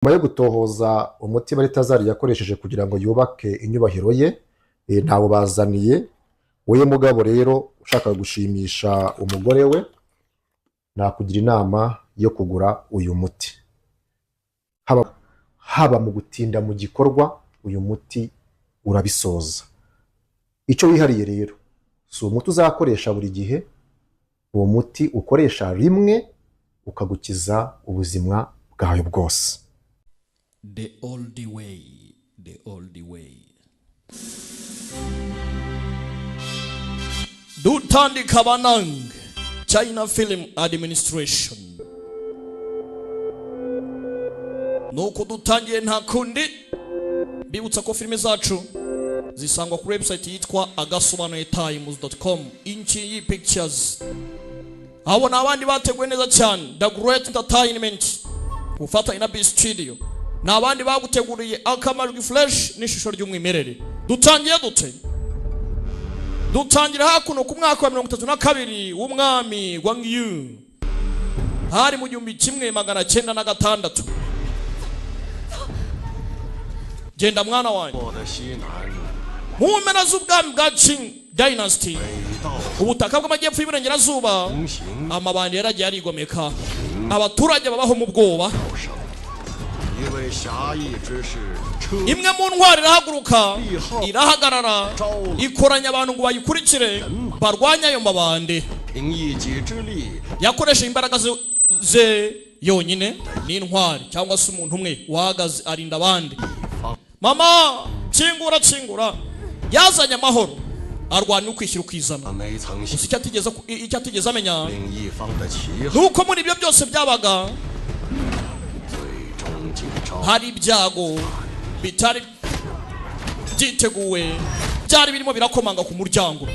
Nyuma yo gutohoza umuti Baritazari yakoresheje kugira ngo yubake inyubahiro ye, ntawubazaniye. Wowe mugabo rero ushaka gushimisha umugore we, nakugira inama yo kugura uyu muti. Haba mu gutinda mu gikorwa, uyu muti urabisoza. Icyo wihariye rero si umuti uzakoresha buri gihe, uwo muti ukoresha rimwe ukagukiza ubuzima bwawe bwose. The old way, the old way. Dutandika banange, China Film Administration. Nuko dutangiye nta kundi, bibutsa ko filime zacu zisangwa kuri website yitwa agasobanuyetimes.com, Inkingi Pictures. Abo ni abandi bateguye neza cyane, The Great Entertainment gufatanya na B Studio, ni abandi baguteguriye akamajwi fresh n'ishusho ry'umwimerere. Dutangiye dute? Dutangira hakuno ku mwaka wa 32 w'umwami Guangyu, hari mu 1906. Genda mwana wanjye. Mu mpera z'ubwami bwa Qing Dynasty, ubutaka bw'amajyepfo y'uburengerazuba, amabandi yaragiye arigomeka, abaturage babaho mu bwoba. Imwe mu ntwari irahaguruka, irahagarara, ikoranya abantu ngo bayikurikire barwanye ayo mabandi. Yakoresheje imbaraga ze yonyine n'intwari, cyangwa se umuntu umwe wahagaze arinda abandi. Mama, kingura, kingura. Yazanye amahoro, arwanya ukwishyira ukizana. Gusa icyo atigeze amenya ni uko muri ibyo byose byabaga hari ibyago bitari byiteguwe, byari birimo birakomanga ku muryango.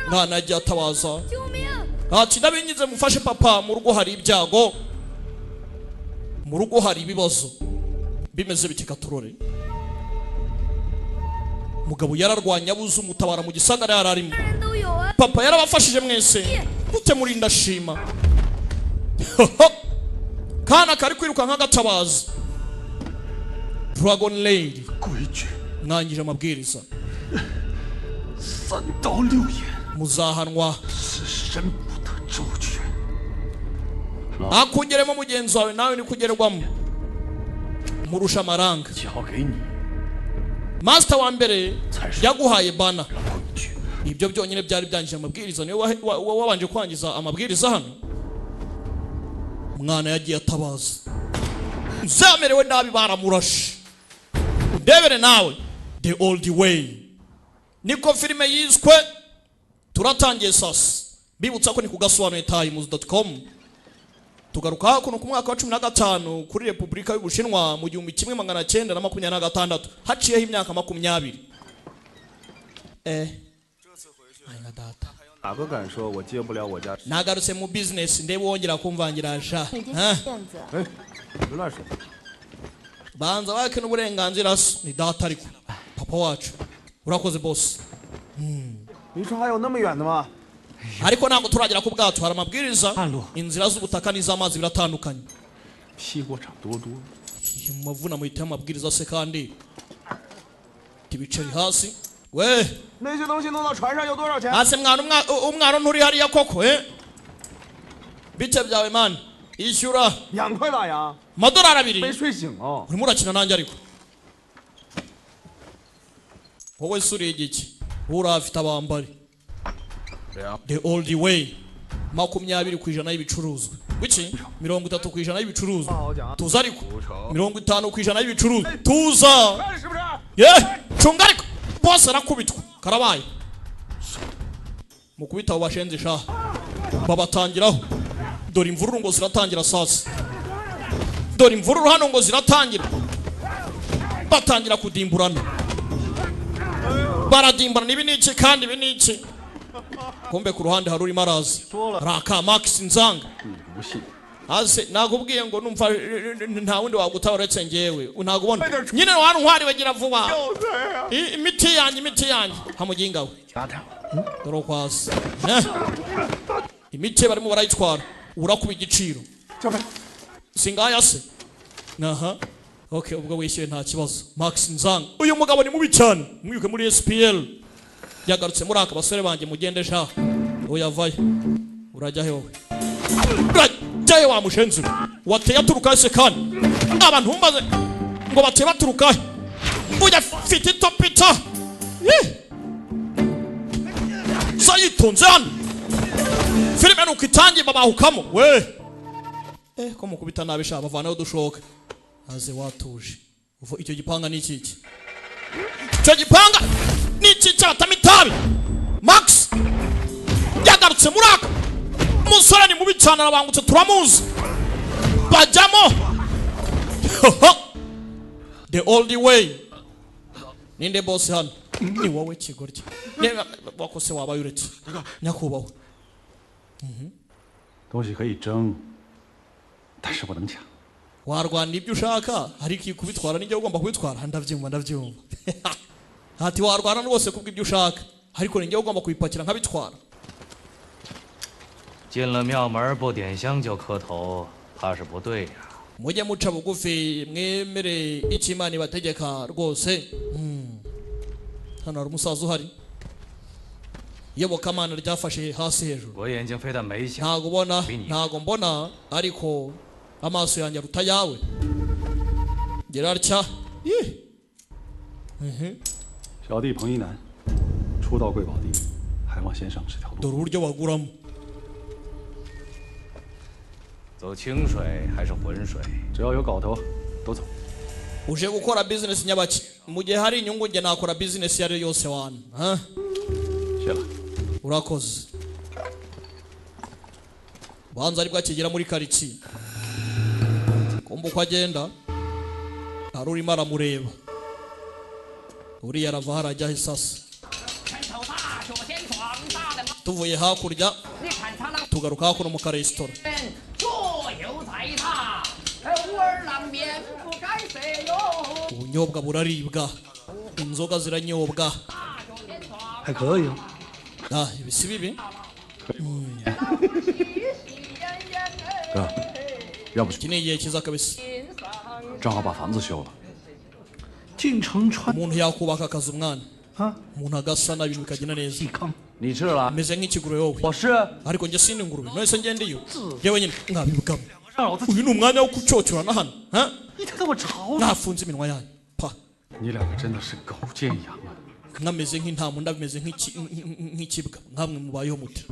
Mwana yagiye atabaza ati: "Ndabinginze mufashe papa, mu rugo hari ibyago, mu rugo hari ibibazo." Bimeze biti katurore. Mugabo yararwanya, abuze umutabara mu gisagara yari arimo. Papa yarabafashije mwese, mute muri ndashima. Kana kari kwiruka nk'agatabaza. Dragon Lady mwangije amabwiriza, muzahanwa. Akugeremo mugenzi wawe, nawe ni kugerwamo murusha amaranga. Master wa mbere yaguhaye bana, ibyo byonyine byari byangije amabwiriza. Niwe wabanje kwangiza amabwiriza hano. Mwana yagiye atabaza, zamerewe nabi, baramurashe. Ndebere nawe, The Old Way niko filime yiswe. Turatangiye sasa, bibutsa ko ni kugasobanuye times.com. Tugaruka hakuno ku mwaka wa 15 kuri Repubulika y'Ubushinwa mu 1926, haciyeho imyaka 20. Aya data. Nagarutse mu business, ndebe wongera kumvangira sha. Banza wake n'uburenganzira so ni data, ariko papa wacu. Urakoze boss. Ariko ntabwo turagera ku bwato, hari amabwiriza. Inzira z'ubutaka n'iz'amazi biratandukanye. Mavuna muhita amabwiriza se kandi tibicari hasi we. Hasi mwana, umwana nturi hariya koko? Bice byawe man, ishyura amadolari 2. Urimo urakina nanjye, ariko wowe se uriye igiki? Urafite abambari. The Old Way, 20% y'ibicuruzwa. Wiki 30% y'ibicuruzwa tuza, ariko 50% y'ibicuruzwa tuza. Ye cunga, ariko bose arakubitwa karabaye. Mukubita abo bashenzi sha, babatangiraho. Dore imvururu ngo ziratangira sasa, dore imvururu hano ngo ziratangira. Batangira kudimburana, baradimburana. Ibi ni iki kandi? Ibi ni iki? Kumbe ku ruhande hari urimo araza, raka Max Nzanga. Ase nakubwiye ngo numva nta wundi wagutabara uretse njyewe, ntabwo ubona nyine wa ntwari bagira vuba. Imiti yanjye, imiti yanjye, hamuginga we, dore ukwasi imiti barimo barayitwara. Urakuba igiciro singaya se? Aha, okay, ubwo wishyuye nta kibazo. Max Nzang, uyu mugabo ni mubi cyane, mwibuke muri SPL. Yagarutse muri aka. Basore banjye, mugende sha. Oya, vayo. Urajya he wowe? Urajya he wa mushenzi we? Wateye aturuka se? Kandi abantu mbaze ngo bateye baturuka he? Ujya afite itopita. Ih! Za yitonze hano. Filime nuko itangiye, babahukamo we. Ko mukubita nabi sha, bavanaho dushoka. Aze watuje. Uvo icyo gipanga ni iki? Icyo gipanga ni iki cyabatamo itabi? Max yagarutse muri aka. Umusore ni mubi cyane, arabangutse, turamuzi. Bajyamo the old way. Ninde boss hano? Ni wowe kigoryi. Niba wakose wabaye uretse nyakubahwa. 东西可以争，但是不能抢。 Warwana ibyo ushaka, ariko iyo kubitwara nijya ugomba kubitwara. Ndabyumva, ndabyumva. Ati warwana rwose kubw'ibyo ushaka, ariko nijya ugomba kubipakira nkabitwara. 进了庙门不点香就磕头，怕是不对呀。 Mujye muca bugufi, mwemere icyo Imana ibategeka rwose. Hano hari umusaza uhari, iyobokamana ryafashe hasi hejuru. 我眼睛非但没瞎， Ntago ubona, ntago mbona, ariko amaso yanjye aruta ayawe. Gira atya. Ih. 小弟彭一南，初到贵宝地，还望先生指条路。 Dore uburyo baguramo. 走清水还是浑水？ 只要有搞头，都走。 Uje gukora business nyabaki? Mu gihe hari inyungu, njye nakora business iyo ari yo yose wana, ha? 谢了。 Urakoze. Banza aribwo akigera muri karitsiye, kumva uko agenda hari urimo aramureba. Uriya arava harajyaho isasa. Tuvuye hakurya, tugaruka hakuno mu karesitora. 左右在他，武二郎面不改色哟。 Ubunyobwa buraribwa, inzoga ziranyobwa. 还可以啊。 Ah, ibi si bibi. 哥，要不 Iki ni igihe cyiza kabisa. 正好把房子修了。 进城穿 Umuntu yakubaka akazi, umwana 啊， umuntu agasana, ibintu bikagenda neza. 你吃了？ Meze nk'ikiguru wowe. 我是 Ariko njye sindi ingurube. None se ngende iyo yewe nyine mwabibwamo? Uyu ni umwanya wo kucyocorana hano, ha? 你他给我吵！ Mwafunze iminwa yanyu pa. 你两个真的是狗见羊啊！ Mwameze nk'intama, undi ameze nk'ikibwa. Nkamwe mubayeho mute?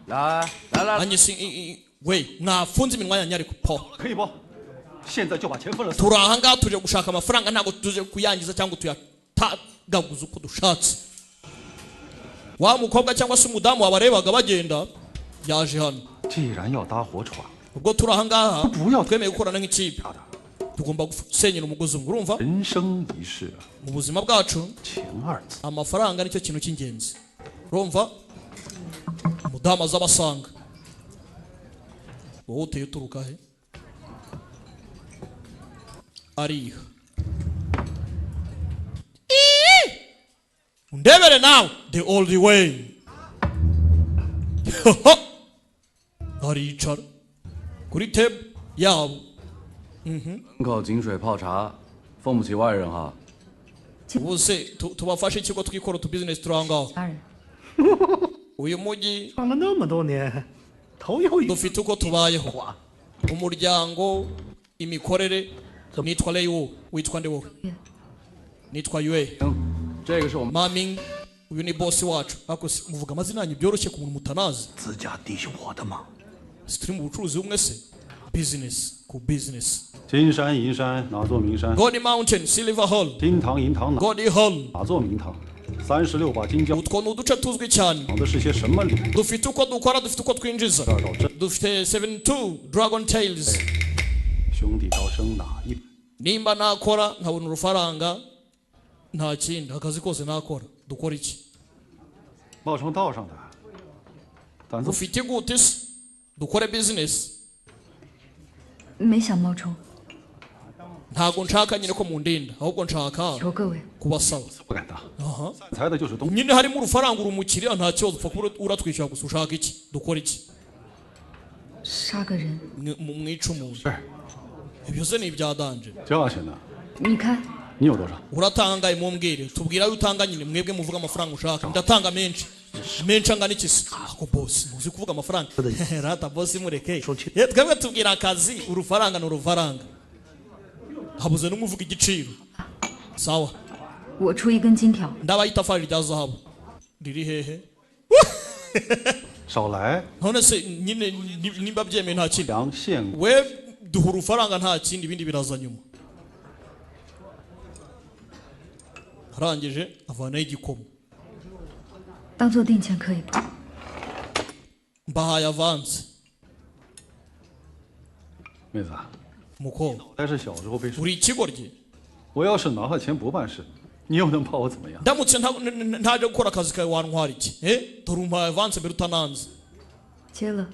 来来来， Nanjye si we. Mwafunze iminwa yanyu ariko po. 可以不？现在就把钱分了。 Turi aha ngaha tuje gushaka amafaranga, ntabwo tuje kuyangiza cyangwa tuyatagaguza uko dushatse. Wa mukobwa cyangwa se umudamu wabarebaga bagenda yaje hano. 既然要搭伙闯， Ubwo turi aha ngaha, 不要 twemeye gukorana nk'ikipe, tugomba gusenyera umugozi umwe, urumva? 人生一世啊， Mu buzima bwacu, 钱二字。 amafaranga nicyo kintu cy'ingenzi, urumva? Umudamu aza abasanga. Wowe uteye uturuka he? Ariha. Ii! Undebere nawe the old way. Aricara kuri table yabo. 门口井水泡茶，奉不起外人哈。 Ubu se tubafashe ikigo, twikora utu business turi aho ngaho? 家人， Uyu mujyi 闯了那么多年，头一回 dufite uko tubayeho, umuryango, imikorere. Nitwa Leyo, witwa nde wowe? Nitwa Yue. 这个是我们 Maming, uyu ni boss wacu. Ariko se muvuga amazina yanyu byoroshye ku muntu mutanazi? 自家弟兄我的吗？ Si turi mu bucuruzi bumwe se? Business ku business. 金山银山哪座名山？ Gold Mountain, Silver Hall. 金堂银堂哪 Gold Hall. 哪座名堂？36把金教 Utwo ni uduce tuzwi cyane. 讲的是些什么理？ Dufite uko dukora, dufite uko twinjiza. 二道真 Dufite 72 Dragon Tales. 兄弟高升哪一？ Nimba nakora nkabona urufaranga, nta kindi, akazi kose nakora. Dukora iki? 冒充道上的，胆子 Ufite igute se? Dukore business. 没想冒充， Ntabwo nshaka nyine ko mundinda, ahubwo nshaka 求各位， kubasaba. 不敢当， Aha. 财的就是东。 Nyine harimo urufaranga, uri umukiriya, nta kibazo, upfa kuba uratwishyura gusa. Ushaka iki? Dukora iki? 杀个人， Mwice umuntu? 是， Ibyo se ni ibya danger. 价钱呢？ 你看， 你有多少？ Uratanga mumbwire, tubwira ayo utanga nyine, mwebwe muvuga amafaranga ushaka. Ndatanga menshi. Menshi angana iki se? Ako boss, muzi kuvuga amafaranga. Rata boss mureke. Ye, twebwe tubwira akazi, urufaranga ni urufaranga. Habuze n'umwe uvuga igiciro. Sawa. 我出一根金条， Ndabaha itafari rya zahabu. Riri hehe? 少来。 None se nyine nimba byemeye nta kindi. 阳县 We duha urufaranga nta kindi, ibindi biraza nyuma. Arangije avanaho igikoma. 当做定钱可以不？ Mbahaye avance. 妹子， Mukobwa, 但是小时候被 uri ikigoryi. 我要是拿了钱不办事，你又能把我怎么样？ Ndamutse ntaje gukora akazi kawe wantwara iki? Eh, dore umpaye avance mbere utananze. 接了，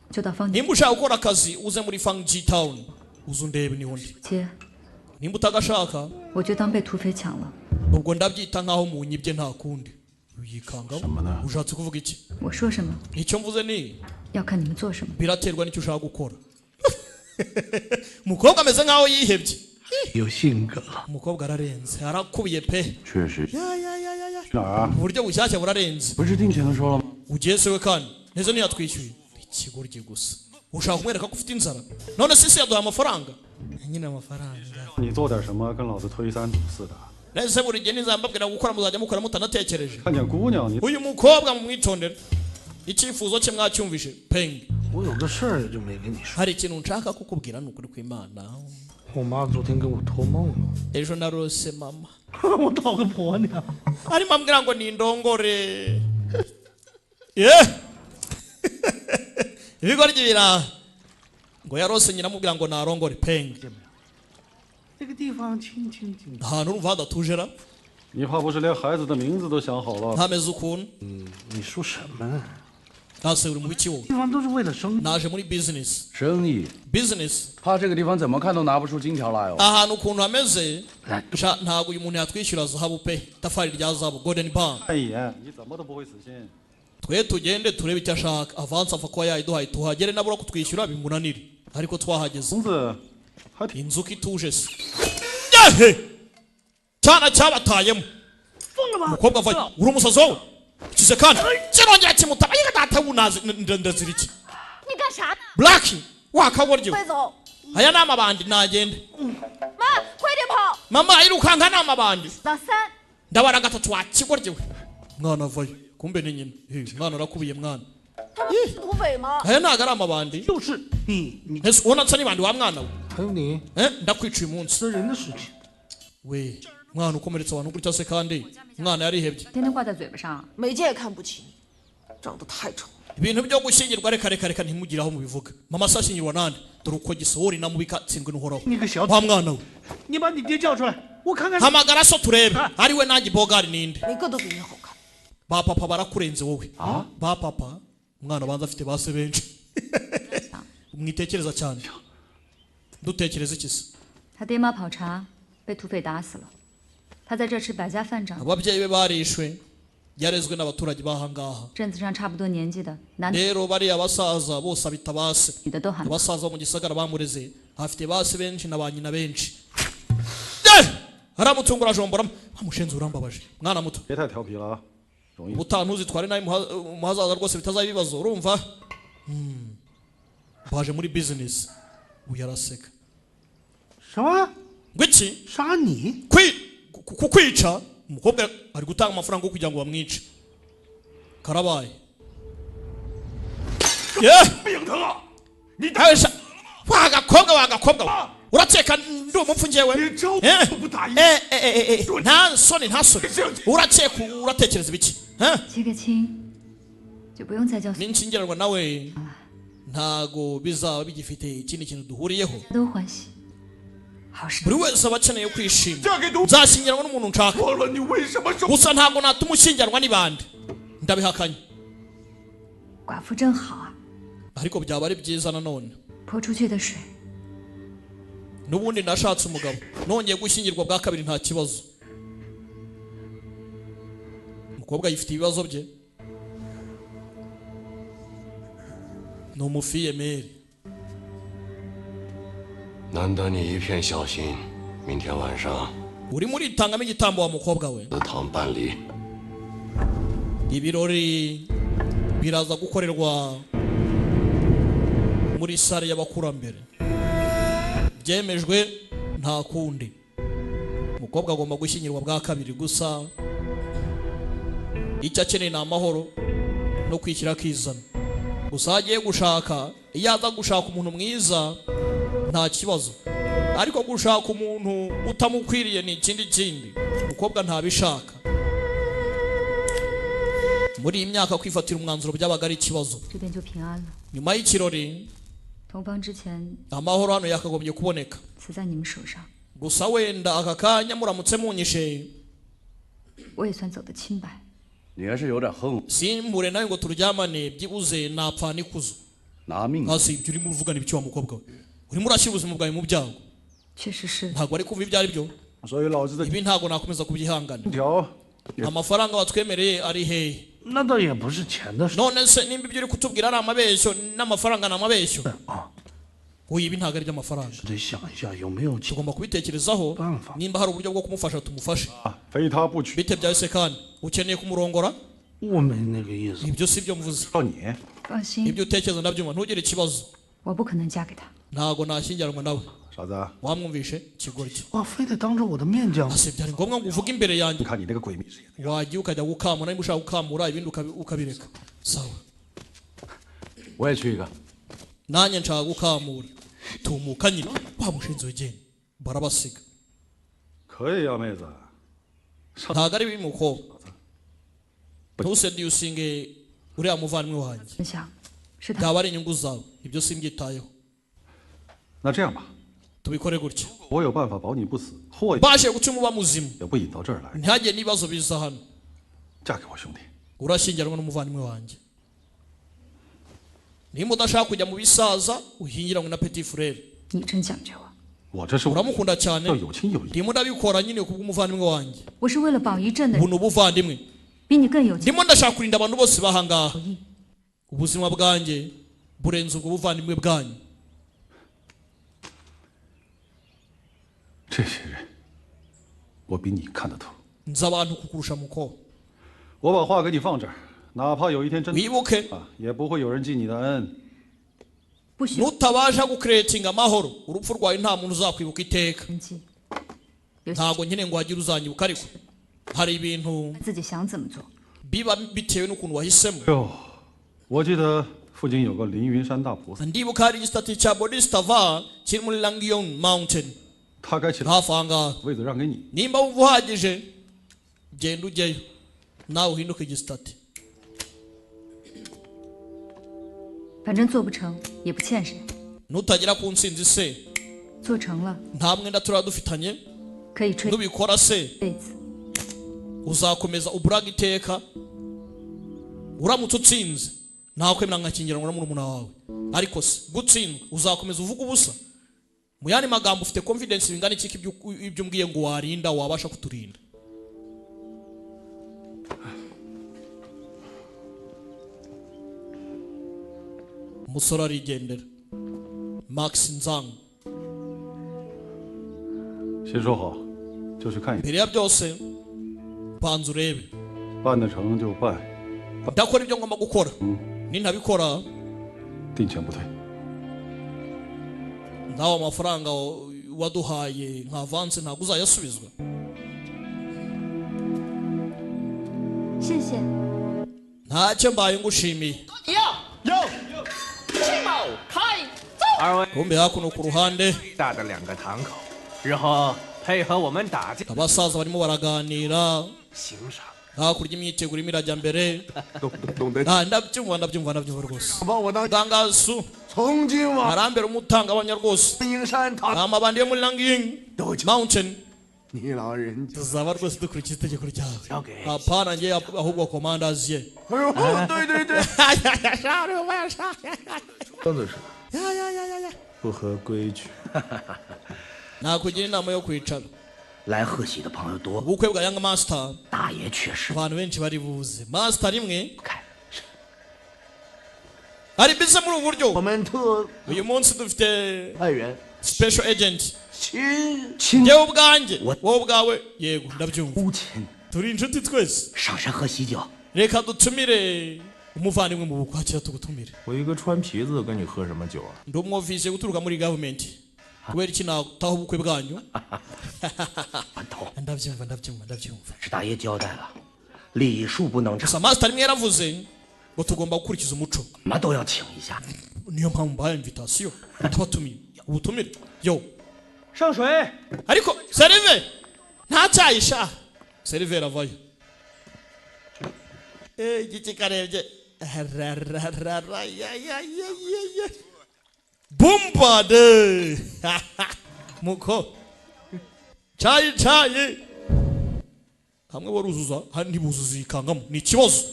就到方 Nimba ushaka gukora akazi uze muri Fangji Town, uze undebe niho ndi. 街， Nimba utagashaka 我就当被土匪抢了。 ubwo ndabyita nkaho munyibye nta kundi. Uyikangamo. Ushatse kuvuga iki? 我说什么 Icyo mvuze ni 要看你们做什么。 biraterwa n'icyo ushaka gukora. Umukobwa ameze nkaho yihebye. 有性格了。 Umukobwa ararenze, arakubiye pe. 确实。 Ya ya ya ya ya. 去哪儿啊？ Uburyo bushyashya burarenze. 不是定钱的说了吗？ Ugiye se we kandi neza ntiyatwishyuye. Ikigoryi gusa. Ushaka kumwereka ko ufite inzara. None se isi yaduhaye amafaranga? Nyine amafaranga. 你做点什么，跟老子推三阻四的。 Nese buri gihe nizambabwira gukora muzajya mukora mutanatekereje. 看见姑娘你 Uyu mukobwa mumwitondere. Icyifuzo cye mwacyumvishe. Peng. 我有个事儿就没跟你说。 Hari ikintu nshaka kukubwira ni ukuri kw'Imana. 我妈昨天跟我托梦了， Ejo narose mama. 我讨个婆娘。 Arimo ambwira ngo nindongore. Ye! Ibigoryi biraha. Ngo yarose nyina amubwira ngo narongore peng. 这个地方清清静静。 Ahantu urumva hadatuje ra? 你怕不是连孩子的名字都想好了？ Ntameze ukuntu. 你说什么呢？ Ntase uri mu biki wowe? 地方都是为了生意。 Naje muri business. 生意， Business. 怕这个地方怎么看都拿不出金条来哦。 Ahantu ukuntu hameze sha ntabwo uyu muntu yatwishyura zahabu pe. Itafari rya zahabu golden bar. 看一眼，你怎么都不会死心。 Twe tugende turebe icyo ashaka. Avance apfa kuba yayiduhaye tuhagere nabura kutwishyura bimunanire. Ariko twahageze. 名字还挺 Inzu ko ituje se. Yehe! Cyana cyabatayemo. Umukobwa avayo. Uri umusazi wowe? Kize kandi. Kirongera kimutaba. Yiga data wunazi ndazira iki? 你干啥呢？ Black wakagoryo. 快走！ Aya ni amabandi nagende. 妈，快点跑！ Mama irukanka ni amabandi. 老三， Ndabara gatatu wakigoryo. Mwana avayo. Kumbe ni nyina. Eh, mwana arakubiye mwana. 他们是土匪吗？ Aya ntago ari amabandi. 就是你你 Ese ubona nsa n'ibandi wa mwana we? 还有你 Eh, ndakwica uyu munsi. 私人的事情。 We, mwana ukomeretsa abantu gutya se kandi umwana yarihebye. 天天挂在嘴巴上， 没见也看不起你，长得太丑。 Ibintu byo gushyingirwa reka reka reka ntimugire aho mubivuga. Mama se ashyingirwa nande? Dore uko gisohora inamubika tsindwe n'uhoraho. 你个小 Wa mwana we. 你把你爹叫出来，我看看。 Hamagara so turebe. Ari we nanjye bogari ninde? 每个都比你好看。 Ba papa barakurenze wowe. Ba papa umwana abanza afite ba se benshi. Mwitekereza cyane. Dutekereza iki se? 他爹妈跑茶被土匪打死了，他在这吃百家饭长大， Ababyeyi be barishwe. Yarezwe n'abaturage b'ahangaha. 镇子上差不多年纪的男的 Rero bariya basaza bose abita ba se. 女的都喊 Abasaza bo mu gisagara bamureze afite ba se benshi na ba nyina benshi. Eh! Aramutungura ajomboramo. Amushenzi urambabaje. Mwana muto. 别太调皮了啊，容易。 Ubutaha ntuzitware nabi mu hazaza rwose bitazaba ibibazo urumva? Baje muri business. Uyu araseka. 什么？ Ngo iki? 杀你？ Kukwica umukobwa ari gutanga amafaranga yo kugira ngo bamwice. Karabaye. Yeah! Awe sha- wa gakobwa wa gakobwa we. Urakeka ndi umupfu njyewe? Eh? Eh, eh, eh, eh, eh. Nta soni nta soni. Urakeka uratekereza ibiki? Eh? 结个亲，就不用再叫 Ninshyingiranwa nawe ntago bizaba bigifite ikindi kintu duhuriyeho. 都欢喜。好事 Buri wese aba akeneye kwishima. Nzashyingiranwa n'umuntu nshaka. Gusa ntabwo natuma ushyingiranwa n'ibandi. Ndabihakanye. 寡妇真好啊， Ariko byaba ari byiza nanone. 泼出去的水 N'ubundi nashatse umugabo. Nongeye gushyingirwa bwa kabiri nta kibazo. Umukobwa yifitiye ibibazo bye. Ni umufiyemeri. 难得你一片孝心，明天晚上 Urimo uritangamo igitambo wa mukobwa we. 祠堂办理。 Ibirori biraza gukorerwa muri sare y'abakurambere, byemejwe nta kundi. Umukobwa agomba gushyingirwa bwa kabiri, gusa icyo akeneye ni amahoro no kwishyira akizana. Gusa aho agiye gushaka, iyo aza gushaka umuntu mwiza nta kibazo, ariko gushaka umuntu utamukwiriye ni ikindi kindi. Umukobwa ntabishaka. Muri iyi myaka kwifatira umwanzuro byabaga ari ikibazo. 这边就平安了。 Nyuma y'ikirori 同房之前 amahoro hano yakagombye kuboneka. 死在你们手上， Gusa wenda aka kanya muramutse munyishe, 我也算走得清白。 你还是有点恨我， simpure nawe ngo turyamane, byibuze napfa n'ikuzo. 拿命 Hasi ibyo urimo uvugana ibiki wa mukobwa we? Urimo urashyira ubuzima bwawe mu byago. 确实是， Ntabwo ari kumva ibyo ari byo. 所以老子的 Ibi ntabwo nakomeza kubyihangana. 条 Amafaranga watwemereye ari hehe? 那倒也不是钱的事。 None se nimba ibyo uri kutubwira ari amabeshyo, n'amafaranga ni amabeshyo? Oya, ibi ntabwo ari iby'amafaranga. 得想一下有没有其 Tugomba kubitekerezaho, nimba hari uburyo bwo kumufasha tumufashe. 非他不娶。 Bite byawe se kandi ukeneye kumurongora? 我没那个意思。 Ibyo si byo mvuze. 到你 放心， Ibyo utekereza ndabyumva, ntugire ikibazo. 我不可能嫁给他。 Ntabwo nashyingiranwa nawe. 傻子， Wamwumvishe kigoryi? 哇，非得当着我的面讲， Ase byari ngombwa ngo uvuge imbere yanjye? 你看你那个鬼迷日眼， Wagiye ukajya gukamura, niba ushaka gukamura ibindi ukabireka. Sawa. 我也去一个。 Nanjye nshaka gukamura. Tumuka nyine wa mushinzi wigenda barabasiga. 可以啊，妹子。 Ntabwo ari bibi mukobwa, ntusedusinge uriya muvandimwe wanjye. 真相是他 Byaba ari inyungu zawe, ibyo simbyitayeho. 那这样吧， Tubikore gutya. 我有办法保你不死，祸 Mbashe gutuma uba muzima, 也不引到这儿来。 ntihagire n'ibibazo biza hano. 嫁给我兄弟， Urashyingiranwa n'umuvandimwe wanjye. Nimba udashaka kujya mu bisaza, uhingiranwe na petit frere. 你真讲究啊！ 我这是 Uramukunda cyane. 要有情有义。 Ndimo ndabikora nyine kubw'umuvandimwe wanjye. 我是为了保一镇的 Ubu 人， ni ubuvandimwe. 比你更有情。 Ndimo ndashaka kurinda abantu bose bahangaha. Ubuzima bwanjye burenze ubwo buvandimwe bwanyu. 这些人，我比你看得透。 Nzi abantu kukurusha mukobwa. 我把话给你放这儿，哪怕有一天真 Wibuke 啊，也不会有人记你的恩。 不许 nutabasha gukeretinga amahoro, urupfu rwawe nta muntu uzakwibuka iteka. 人记，有 Ntabwo nkeneye ngo hagire uzanyibuka, ariko hari ibintu 自己想怎么做。 biba bitewe n'ukuntu wahisemo. 哎呦，我记得附近有个凌云山大菩萨， Ndibuka hari igisitati cya Bodhisattva kiri muri Langion Mountain 他该起的 hafi aha ngaha. 位子让给你。 Nimba wumva uhagije, genda ujyeyo nawe uhinduke igisitati. 反正做不成也不欠谁， Nutagera ku ntsinzi se, 做成了 nta mwenda turaba dufitanye. 可以吹 Nubikora se, 一辈子。 uzakomeza uburaga iteka. Uramutse utsinze ntakwemera nkakingiranwa na murumuna wawe, ariko se gutsindwa uzakomeza uvuga ubusa. Mu yandi magambo, ufite confidence bingana iki ko ibyo umbwiye ngo warinda wabasha kuturinda? Umusore arigendera, Max Nzang. 先说好，就去看一 Mbere ya byose banza urebe. 看，办得成就办， Ndakora ibyo ngomba gukora, nintabikora 定钱不退。 nawe amafaranga waduhaye nka avance ntabwo uzayasubizwa. 谢谢。 Ntacyo, mbaye ngushimiye. 有，去卯开走。 二位 Kumbe hakuno ku ruhande 大的两个堂口，日后配合我们打架 abasaza barimo baraganira. 行赏。 Hakurya imyiteguro irimo irajya mbere. 懂得 Ah, ndabyumva ndabyumva ndabyumva rwose. 帮我当 Dangasu 从今往 arambera umutangabuhamya rwose. 阴山堂， Amabandi yo muri Langying Mountain 你老人家。 tuzaba rwose dukurikiza itegeko ryawe. 交给 Hapana njye, ahubwo commanders ye. 哎呦，对对对，真的是不合规矩。 Nakugira inama yo kwicara. 来贺喜的朋友多， Ubukwe bwa Young Master 大爷确实 abantu benshi bari buze. Master rimwe ari bize muri ubu buryo. 我们特 Uyu munsi dufite 派员 Special agent. 亲亲， Njyewe ubwanjye, wowe ubwawe, yego ndabyumva, turi inshuti twese. 上山喝喜酒。 Reka dutumire umuvandimwe mu bukwakira, tugutumire. 我一个穿皮子的跟你喝什么酒啊？ Ndi umwofisiye guturuka muri government, kubera iki nataha ubukwe bwanyu? Ndabyumva, ndabyumva, ndabyumva. 是大爷交代了，礼数不能差， Gusa master rimwe yaravuze ngo tugomba gukurikiza umuco. 什么都要请一下。 Niyo mpamvu mbahaye invitation, ndabatumiye ubutumire yo. 上水。 Ariko serive nta cyayi sha. Seriveri avayo. Eh, igiki karebye. Rararara, ya, ya, ya, ya, ya. Bumbade muko cyayi cyayi hamwe baruzuza, handi ntibuzuza, ikangamo ni ikibazo.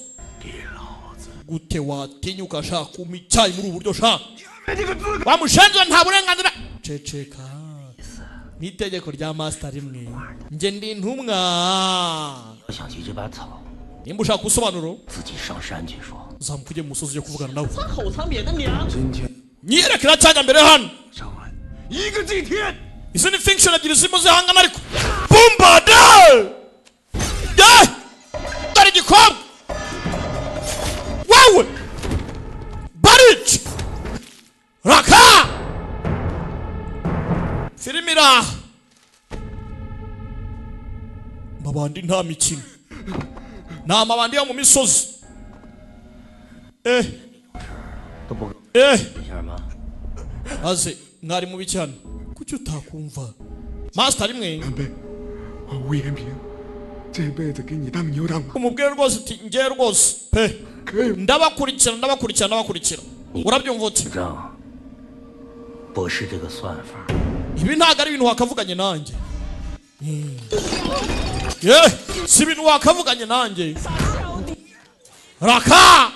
Gute watinyuka sha kumpa icyayi muri ubu buryo sha? Wamushenze, nta burenganzira. Ceceka, n'itegeko rya master rimwe, njye ndi intumwa. 要想起这把草， Nimba ushaka ubusobanuro, 自己上山去说。 zamuka ujye mu musozi ujye kuvugana nawe. 口仓瘪的娘。 今天 Nyiyereke iracyajya mbere hano. 一个祭天， Izi ni function ebyiri zirimo zihangana, ariko bumbade ye dore igikombe wowe barica raka filime iraha. Mabandi nta mikino, ni amabandi yo mu misozi, eh. 都不 Eh. 一下吗？ Maze mwari mubi cyane, kuki utakumva master rimwe? 我魏延平这辈子给你当牛当马， Umubwire rwose uti njye rwose pe ndabakurikira, ndabakurikira, ndabakurikira, urabyumva uti? 正不是这个算法。 Ibi ntabwo ari ibintu wakavuganye nanjye. Ye si ibintu wakavuganye nanjye. Raka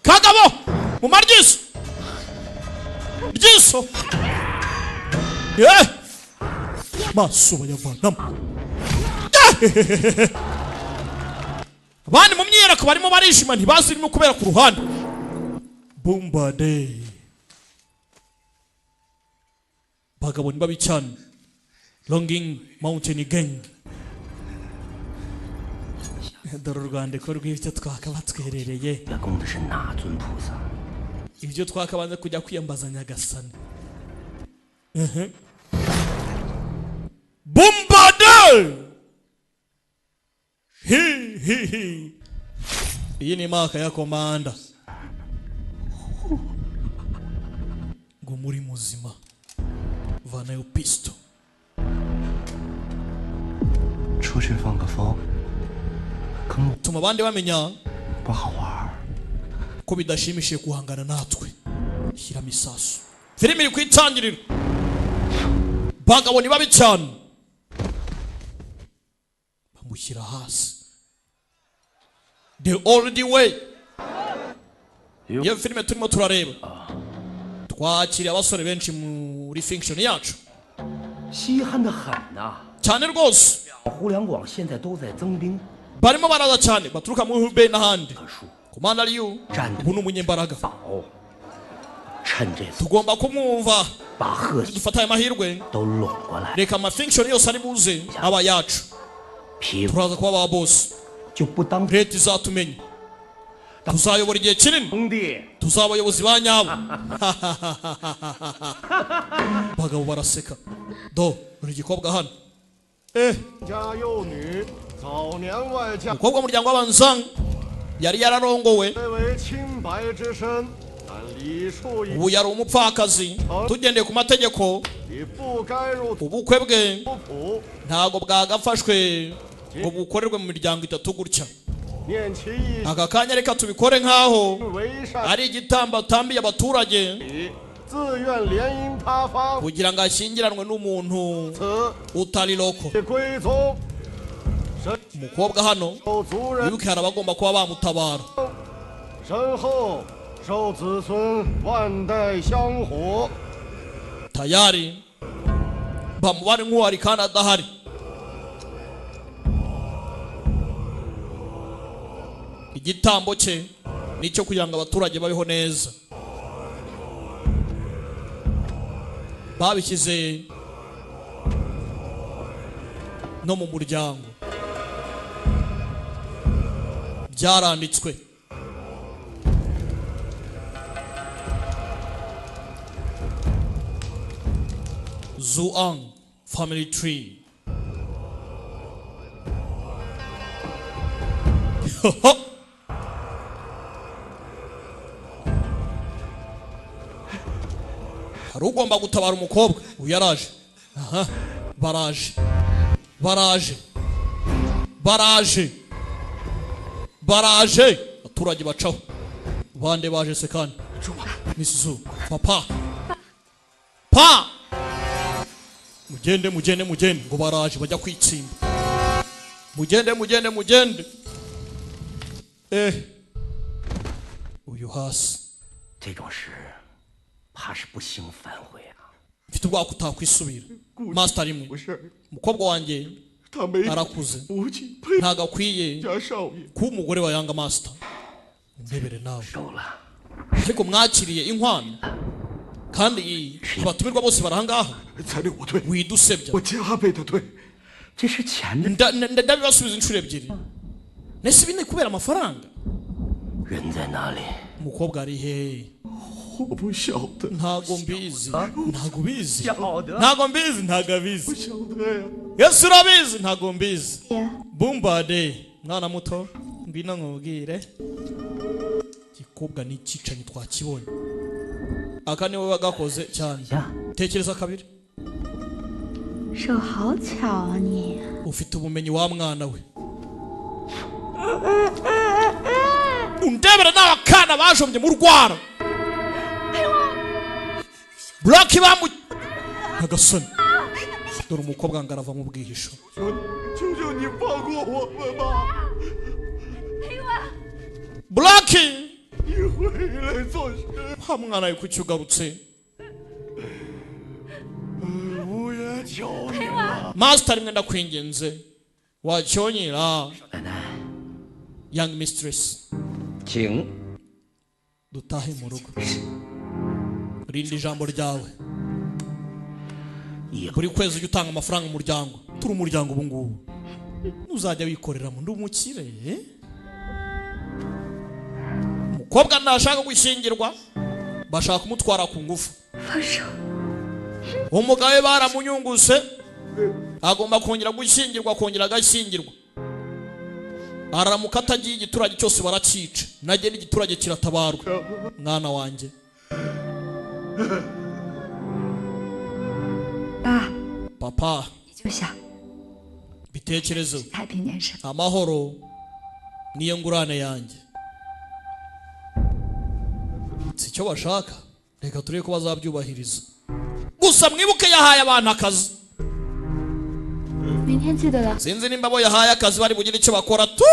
kagabo mu maryiso ryiso ye maso bayavanamo. Ye! Abandi mu myiyereko barimo barishima, ntibazi irimo kubera ku ruhande. Bumbade bagabo ni babi cyane, Longing Mountain Gang. Dore urwandiko rw'ibyo twakaba twerereye, 要供的是哪尊菩萨？ ibyo twakabanza kujya kwiyambaza nyagasani. Bumbade hi hi hi. Iyi ni maka ya komanda ngo muri muzima vanayo pisto. 出去放个风， Tuma abandi bamenya 不好玩。 ko bidashimishije guhangana natwe. Shyiramo isasu. Filime iri ku itangiriro, bagabo ni babi cyane, bamushyira hasi. The Old Way, iyo filime turimo turareba. Twakiriye abasore benshi muri function yacu. 稀罕的很呐！ Cyane rwose. 两湖两广现在都在增兵， Barimo baraza cyane baturuka muri Hubei n'ahandi. Komanda Liu ubu ni umunyembaraga. 趁这次 Tugomba kumwumva. 把贺 Dufata aya mahirwe, 都拢过来， reka amafunction yose ari buze aba yacu. 皮 Turaza kuba ba boss, 就不当 leta izatumenya, tuzayobora igihe kinini, 兄弟。 tuzaba abayobozi ba nyabo. Abagabo baraseka. Do uri igikobwa hano, eh. 家幼女早年外嫁， Umukobwa w'umuryango w'abanzang yari yararongowe. 虽为清白之身，但礼数已 Ubu yari umupfakazi. Tugendeye ku mategeko, 已不该入 ubukwe bwe 府。 ntabwo bwagafashwe ngo bukorerwe mu miryango itatu gutya. 念其一 Aka kanya reka tubikore nk'aho 为善， ari igitambo atambiye abaturage 自愿联姻他方， kugira ngo ashyingiranwe n'umuntu 此 utari loko. 归宗。 Umukobwa hano, 受族人 wibuke hari abagomba kuba bamutabara. 身后受子孙万代香火。 Tayari bamubare nk'uwari kandi adahari. Igitambo cye nicyo kugira ngo abaturage babeho neza. Babishyize no mu muryango, byaranditswe. Zhuang family tree. Hari ugomba gutabara umukobwa. Uyu yaraje. Aha, baraje, baraje, baraje, baraje. Abaturage bacaho bande baje se kandi. Misizu, papa, pa, mugende, mugende, mugende. Ngo baraje bajya kwitsimba. Mugende, mugende, mugende. Uyu hasi. 这种事，怕是不兴反悔啊。 Mfite ubwoba ko utakwisubira. Master rimwe, umukobwa wanjye arakuze, ntabwo akwiye kuba umugore wa Yanga Master. Undebere nawe. Ariko mwakiriye inkwano kandi abatumirwa bose barahangaha. Widusebya. Ndabibasubiza inshuro ebyiri. Nese ibi ni kubera amafaranga? 人在哪里？ Umukobwa ari hehe? Ntago mbizi, ntago ubizi, ntago mbizi, ntago abizi. Yesu urabizi, ntago mbizi. Bumbade, mwana muto, ngwino nkubwire. Igikobwa ni icyicanyi twakibonye. Aka niwe wagakoze cyane. Tekereza kabiri. 手好巧啊你！ Ufite ubumenyi wa mwana we. Undebera n'abakana bajombye mu rwara. Black bamu Nyagasani. Dore umukobwa ngo arava mu bwihisho. 求求你放过我们吧！ Black, 你回来做事。 wa mwana we kuki ugarutse? 我也求你了。 Master rimwe ndakwinginze. Wacyonyera. Young mistress. 请。 Dutahe mu rugo. Rinda ijambo ryawe. Buri kwezi ujya utanga amafaranga umuryango. Turi umuryango ubu ngubu. Ntuzajya wikoreramo, ndi umukire. Umukobwa ntashaka gushyingirwa, bashaka kumutwara ku ngufu. Umugabo we baramunyunguse, agomba kongera gushyingirwa, akongera agashyingirwa. Aramuka atagiye igiturage cyose baracica, najye n'igiturage kiratabarwa. Mwana wanjye. 爸， Papa, 你就想 bitekerezo. 太平年事。 Amahoro niyo ngurane yanjye. Si cyo bashaka, reka turebe ko bazabyubahiriza. Gusa mwibuke yahaye abantu akazi. 明天记得了。 Sinzi nimba abo yahaye akazi bari bugire icyo bakora tu.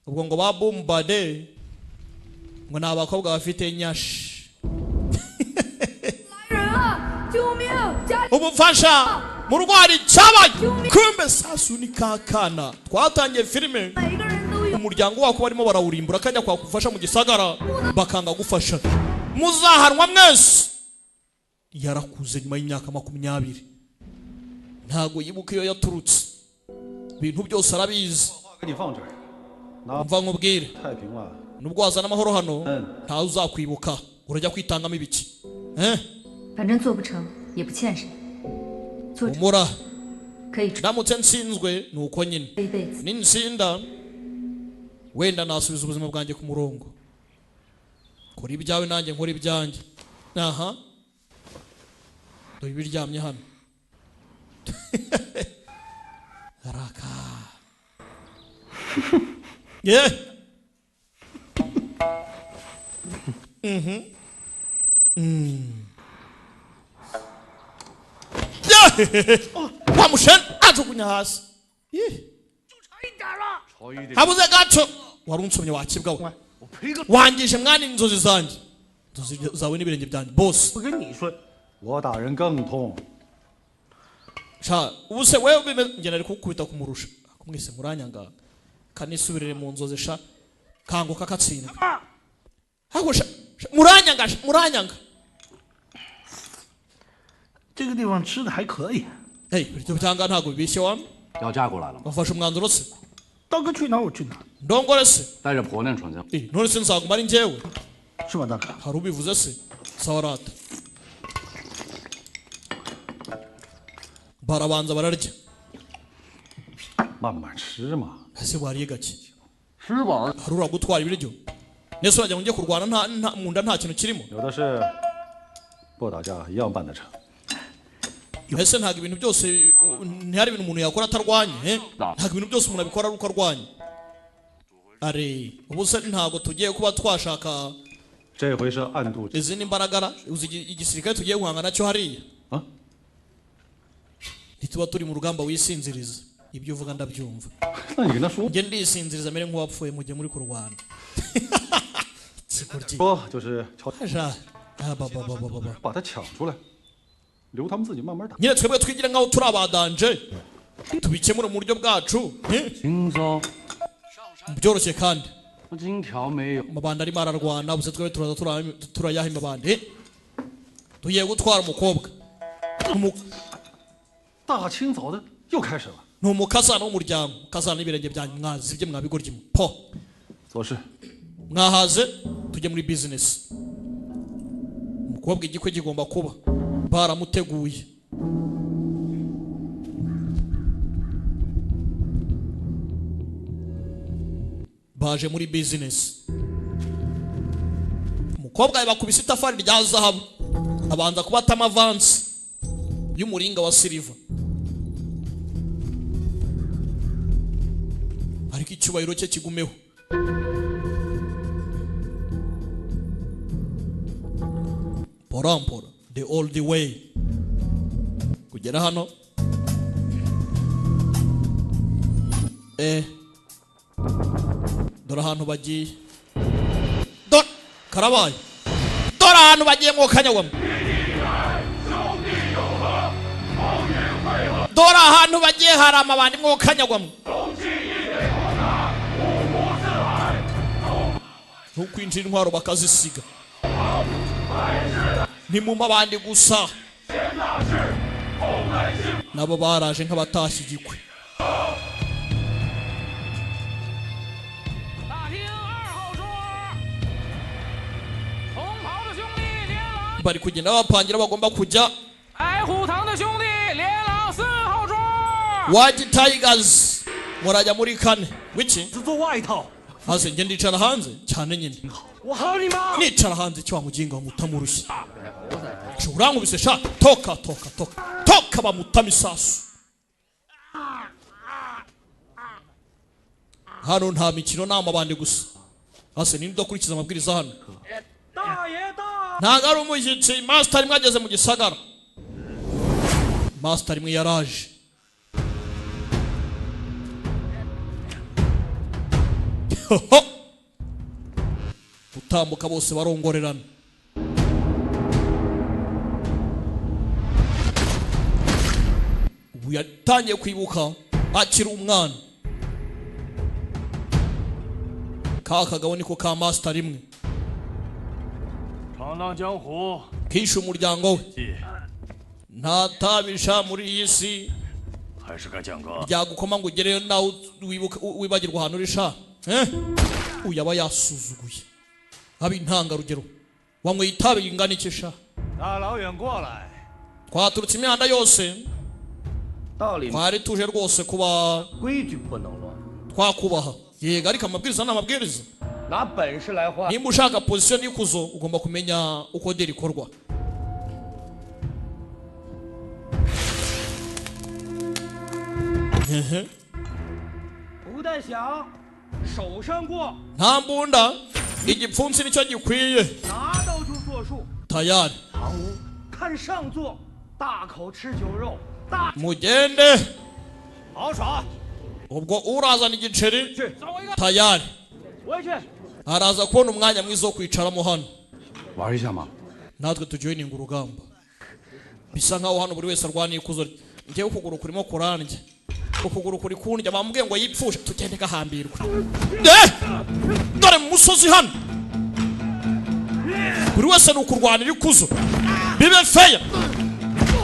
Ubwo ngo ba Bumbade ngo ni abakobwa bafite nyashi. 救命！家 Ubufasha mu rwari cyabaye. Kumbe sasu ni kakana twatangiye filime, umuryango wako barimo barawurimbura, kajya kwakufasha mu gisagara bakanga gufasha. Muzahanwa mwese. Yarakuze nyuma y'imyaka 20, ntago yibuka iyo yaturutse, ibintu byose arabizi. 给你放这儿， Umva nkubwire, 太平了。 nubwo wazana amahoro hano ntawe uzakwibuka. Urajya kwitangamo ibiki? 反正做不成也不欠谁。 Humura, 可以 ndamutse nsinzwe ni uko nyine, 一辈子。 ninsinda wenda nasubiza ubuzima bwanjye ku murongo. Kora ibyawe nanjye nkora ibyanjye. Aha, dore ibiryamye hano. Raka ye. Wa musheni ajugunya hasi. Habuze gato. Warunsomye wakibwa we. Wangije mwana inzozi zanjye. Inzozi zawe n'ibirenge byanjye boss. 我跟你说，我打人更痛。 Sha, ubuse wewe bime njye nari kukubita kumurusha. Mwese muranyanga. Kanisubirire mu nzozi sha. Kanguka katsindwa. Hako sha, muranyanga muranyanga. 这个地方吃的还可以。 Hey, ibiryo byanga ntago bibishye wa. 要嫁过来了吗？ Wafashe umwanzuro se? 大哥去哪我去哪。 Ndongore se? 带着婆娘闯江。 None se nzaguma ari njyewe? 是吧，大哥？ Hari ubivuze se? Sawa rata. Barabanza bararya. 慢慢吃嘛。 Ese wariye gake? 吃饱。 Hari uragutwara ibiryo? Nese urajya ngo njye kurwana nta mu nda nta kintu kirimo? 有的是，不打架一样办得成。 Ese ntabwo ibintu byose ntihari ibintu umuntu yakora atarwanye? Ntabwo ibintu byose umuntu abikora ari uko arwanye. Are ubu se ntabwo tugiye kuba twashaka 这回是暗度 izindi mbaraga uzi igisirikare tugiye guhangana nacyo hariya. Ntituba turi mu rugamba wisinziriza. Ibyo uvuga ndabyumva. Njye ndisinziriza mere nk'uwapfuye mu gihe muri kurwana. 说就是 把他抢出来，留他们自己慢慢打。 Nyine twebwe twigira nkaho turi abadanje tubikemura mu buryo bwacu. Byoroshye kandi amabandi arimo ararwana gusa twebwe turaza turayaha amabandi. Tugiye gutwara umukobwa. 大清早的又开始了。 Ni umukazana w'umuryango, ukazana n'ibirenge byanyu mwazibye mwabigoryi po. 做事 Mwahaze tujye muri business. Umukobwa igikwe gigomba kuba baramuteguye. Baje muri business. Umukobwa yabakubise itafari rya zahabu, abanza kubatama avance y'umuringa wa silver. Ariko icyubahiro cye kigumeho. Porampora the old way. Kugera hano dore ahantu bagiye. Dore karabaye. Dore ahantu bagiye mu kanyagwamo. Dore ahantu bagiye hari amabandi mu kanyagwamo. Ntukwinjira intwaro bakazisiga. Ni mu mabandi gusa. Nabo baraje nk'abatashye igikwe. Bari kugenda bapangira bagomba kujya. White Tigers murajya muri kane. Wiki? Haze njye ndicara hanze cyane nyine. Nicara hanze cyo wamuginga mutamurushye. Urankubise sha toka toka toka toka bamutama isasu. Hano nta mikino n'amabandi gusa. Hase ninde udakurikiza amabwiriza hano? Ntago ari umushyitsi. Master rimwe ageze mu gisagara. Master rimwe yaraje. Gutambuka bose barongorerana. Ubu yatangiye kwibuka akiri umwana. Ka kagabo niko ka master rimwe. Kishe umuryango we. Ntatabisha muri iyi si. Ryagukoma ngo ugereyo nawe wibagirwa ahantu uri sha. Uyu aba yasuzuguye. Abi intangarugero. Wanyweye itabi ingana iki sha? Twaturutse imihanda yose. Twari tuje rwose kuba twakubaha. Yego ariko amabwiriza ni amabwiriza. Nimba ushaka position y'ikuzo ugomba kumenya uko deri ikorwa. Nta mbunda, igipfunsi nicyo gikwiye. Tayari mugende. Ubwo urazana igiceri tayari araza kubona umwanya mwiza wo kwicaramo hano. Natwe tujoininga urugamba. Bisa nkaho hano buri wese arwaniye ikuzo. Njyewe ukuguru kurimo kurandya. Ukuguru kuri kundya, bamubwiye ngo yipfushe. Tugende gahambirwa. Eh! Dore mu musozi hano buri wese ni ukurwanira ikuzo, bibe feya.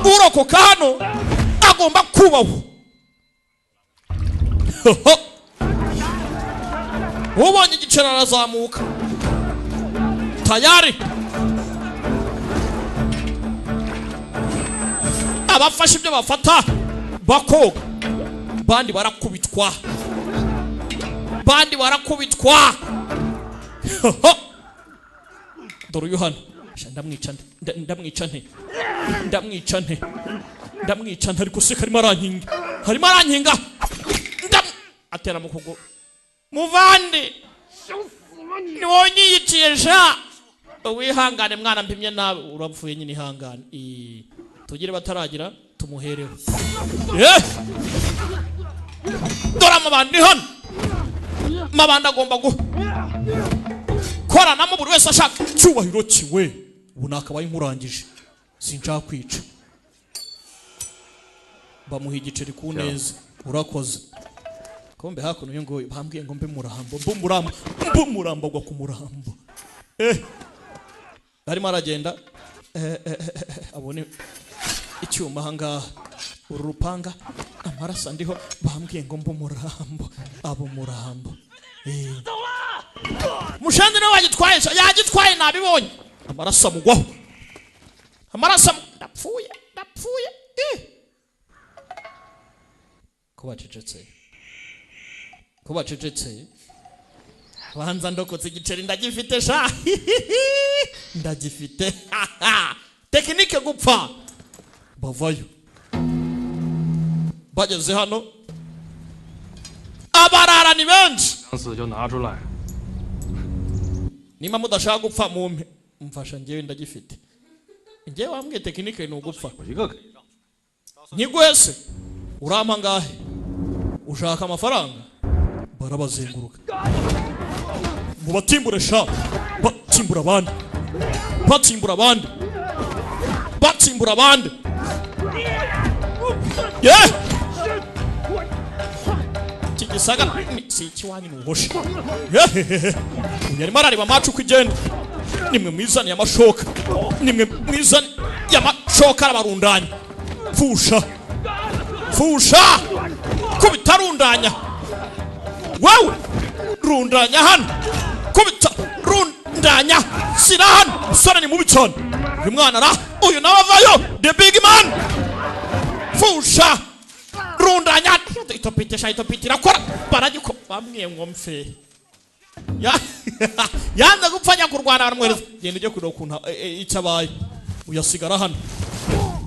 Urokoka hano agomba kubahwa. Hoho! Ubonye igiceri arazamuka tayari. Abafashe ibyo bafata bakoga, bandi barakubitwa, bandi barakubitwa. Hoho! Dore uyu hano. Sha, ndamwica nte? Ndamwica nte? Ndamwica nte? Ndamwica nte? Ariko se karimo arankinga, harimo arankinga. Ndam atera mu kuguru. Muvandi, ni wowe unyiyiciye sha. Wihangane mwana, mpimye nawe urapfuye nyine, ihangane. Tugire bataragira tumuhereho. Dore amabandi hano, amabandi agomba gukoranamo, buri wese ashaka icyubahiro kiwe. Ubu nakabaye nkurangije, sinshaka kwica. Bamuha igiceri ku neza, urakoze. Kombe hakuno uyu nguyu bambwiye ngo mbe murambo, mbe umurambo, mbe umurambo, agwa ku murambo. Arimo aragenda, abone icyuma ahangaha, uru rupanga, amaraso andiho. Bambwiye ngo mbe umurambo, aba umurambo. Mushanzi nawe wagitwaye sha, yagitwaye nabibonye. Amaraso amugwaho, amaraso ndapfuye, ndapfuye. Ko bacecetse, ko bacecetse. Banza ndokotse, igiceri ndagifite sha, ndagifite. Tekinike gupfa. Bavayo, bageze hano abarara ni benshi. 想死就拿出来。 Nimba mudashaka gupfa mumpe, mfasha, njyewe ndagifite. Njyewe wambwiye tekinike ni ugupfa. Nkiguhe se? Urampa ngahe? Ushaka amafaranga? Barabazenguruka, mubatimbure sha. Batimbura abandi, batimbura abandi, batimbura abandi. Ye iki gisagara si ikiwanyu, ni ubuhoshe. Yehehehe, uyu arimo arareba amacu uko igenda. Nimwe mwizaniye amashoka, nimwe mwizaniye amashoka. Arabarundanya. Pfusha, pfusha, kubita, rundanya wewe, rundanya hano, kubita, rundanya, shyira hano. Umusore ni mubi cyane uyu mwana ra. Uyu nawe avayo, the big man. Pfusha, rundanya, itopite sha, itopite irakora. Baragiko bamwiye ngo mfe. Yanze gupfa, ajya kurwana, baramwohereza. Genda ujye kureba ukuntu icyo abaye. Uyasigara hano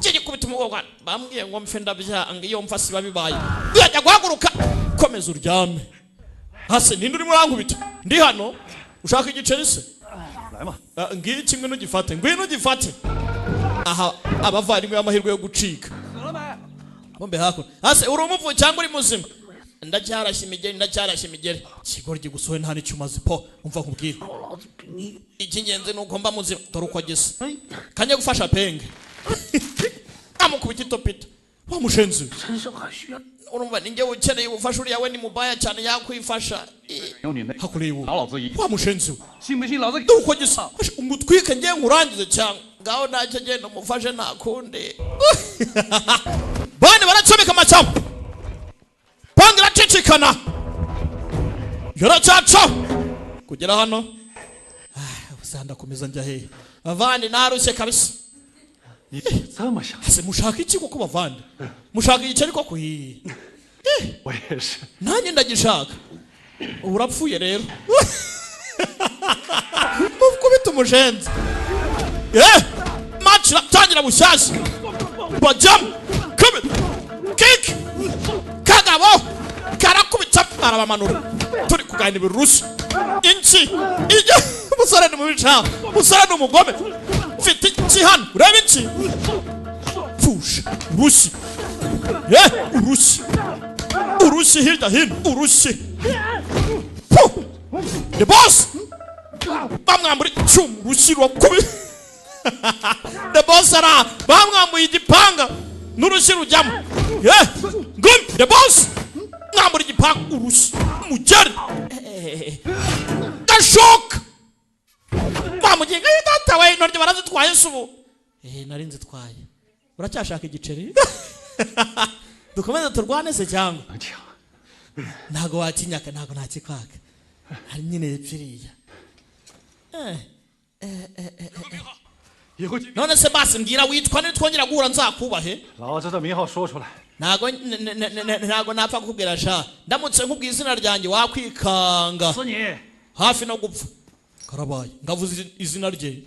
kigikubita umugongo. Bambwiye ngo mfe, ndabyanga, iyo mfa siba bibaye. Uyajya guhaguruka, komeza uryame hasi. Ninde urimo urankubita? Ndi hano. Ushaka igiceri se? 来嘛， Ah, ngiki, ngwino ugifate, ngwino ugifate. Aha abavandimwe b'amahirwe yo gucika bombe hakuno hasi. Uri umupfu cyangwa uri muzima? Ndacyarashye imigeri, ndacyarashye imigeri. Ikigoryi gusohoye nta n'icyo umaze po. Umva nkubwire, icy'ingenzi ni uko mba muzima. Dore uko ageze kajya gufasha penge, amukubita itopito wa mushenzi we. Urumva ni njyewe ukeneye ubufasha, uriya we ni mubaya cyane, yakwifasha. 有你那 Hakureba ubu 打老子一， wa mushenzi we. 信不信老子？ Dore uko gisa, umutwike ngiye nkurangize, cyangwa ngaho ntacyo, genda umufashe, nta kundi. Bane baracomeka amashyamba, panga iracicikana, yaracyaca kugera hano. Ah, ubusa ndakomeza njya hehe bavandi? Narushye kabisa. 你这么想， Ese mushaka iki koko bavandi? Mushaka igiceri koko? Hi. 我也是。 Nanjye ndagishaka. Ubu urapfuye rero, mukubita umushenzi. Match iratangira bushyashya, bajyamo kubita kick, kagabo karakubita, arabamanura. Turi kuganira ibirushya inki ijya. Umusore ni mubi cyane, umusore ni umugome. Mfite iki hano? Urebe iki. Pfusha, urushyi, ye urushyi, urushyi hirya hino, urushyi. Puh! The boss bamwambura icyuma, urushyi rurakubi. The boss ara bamwambuye igipanga. N'urushyi rujyamo. Eh! Ngumi the boss. Mwambura igipangu urushyi. Mugeri. Gashoka. Bamugenga data we intoryi barazitwaye se ubu. Eh nari nzitwaye. Uracyashaka igiceri? Dukomeze turwane se cyangwa? Ntago wakinyaka, ntago nakikwaka. Hari nyine yepfiriya. None se basi mbwira witwa nde twongera guhura nzakubahe? Ntago ntago napfa kukubwira sha. Ndamutse nkubwiye izina ryanjye wakwikanga. Hafi no gupfa. Karabaye. Ngavuze izina rye.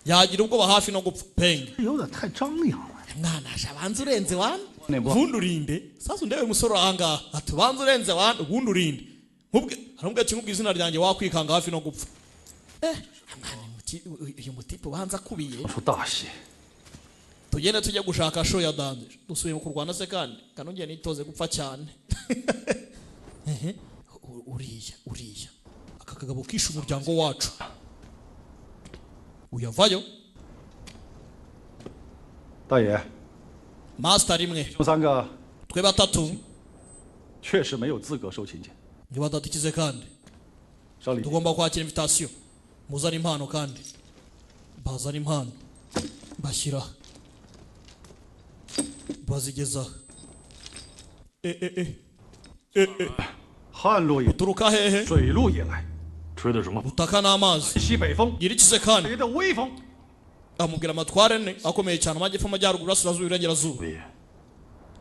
Yagira ubwoba hafi no gupfa. Peng. Mwana aje abanza urenze wana. Ubundi urinde. Sasa ndebe umusoro ahangaha. Atubanza urenze wana ubundi urinde. Nkubwe harumbwe ati nkubwiye izina ryanjye wakwikanga hafi no gupfa. Mwana uyu mutipe ubanza kubiye. Tugende tujye gushaka show ya danje. Dusubiye mu kurwana se kandi kanongeye nitoze gupfa cyane. Uriya uriya. Aka kagabo kisha umuryango wacu. Uyavayo. 大爷 Master rimwe. Twe batatu. 确实没有资格收请柬。 Ni batatu ikize kandi. Tugomba kwakira invitation. Muzana impano kandi. Bazana impano. Bashyira. Bazigeza. Uturuka hehe? Butaka n'amazi. Gira ikize kandi. Amubwira amatware ne akomeye cyane amajyepfo amajyaruguru iburasirazuba iburengerazuba.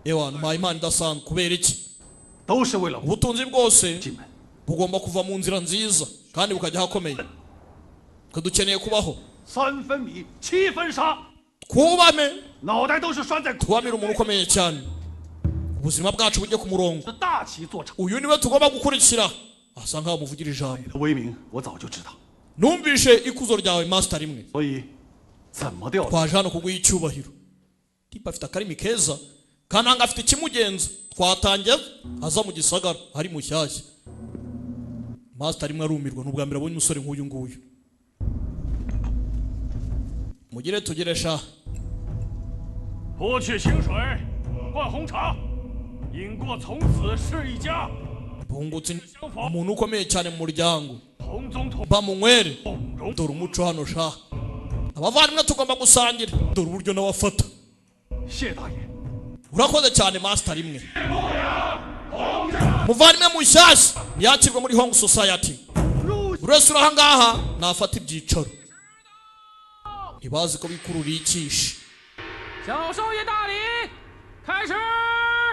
Ewa mpaye impano idasanzwe kubera iki? Ubutunzi bwose bugomba kuva mu nzira nziza kandi bukajya ahakomeye. Twe dukeneye kubaho. Twubame. Tubamire umuntu ukomeye cyane. Ubuzima bwacu bujye ku murongo. Uyu niwe tugomba gukurikira. Asa nkaho muvugira ijambo. Numvishe ikuzo ryawe master rimwe. Twaje hano kuguha icyubahiro. Tipa afite akarimi keza kananga afite ikimugenza. Twatangiye aza mu gisagara hari mushyashya. Master rimwe arumirwa n'ubwa mbere abonye umusore nk'uyu nguyu. Mugire tugire sha. 泼去清水，灌红茶，饮过从此是一家。 Bungutse umuntu ukomeye cyane mu muryango. Bamunywere. Dore umuco hano sha. Abavandimwe tugomba gusangira. Dore uburyo nawafata. Urakoze cyane master rimwe. Muvandimwe mushyashya yakirwa muri Hong Society. Urese uraha ngaha nafata ibyicaro. Ntibazi ko bikururiye ikishi.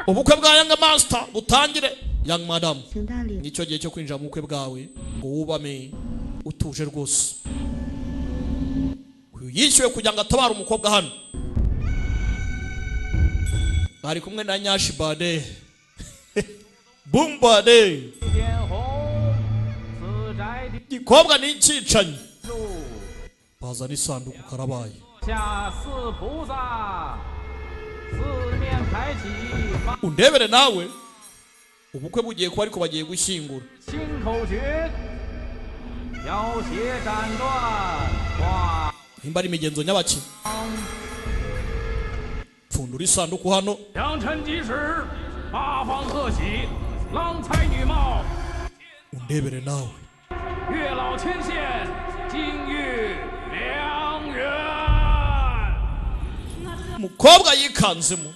Ubukwe bwa Young Master butangire. Young Madam, nicyo gihe cyo kwinjira mu bukwe bwawe ngo wubame utuje rwose. Uyu yishyuwe kugira ngo atabare umukobwa hano. Bari kumwe na Nyashi Bade. Bumbade. Igikobwa ni icyicanyi. Bazana isanduku karabaye. Undebere nawe ubukwe bugiye kuba ariko bagiye gushyingura. Nimba ari imigenzo nyabaki. Pfundura isanduku hano. Undebere nawe. Mukobwa yikanzemo.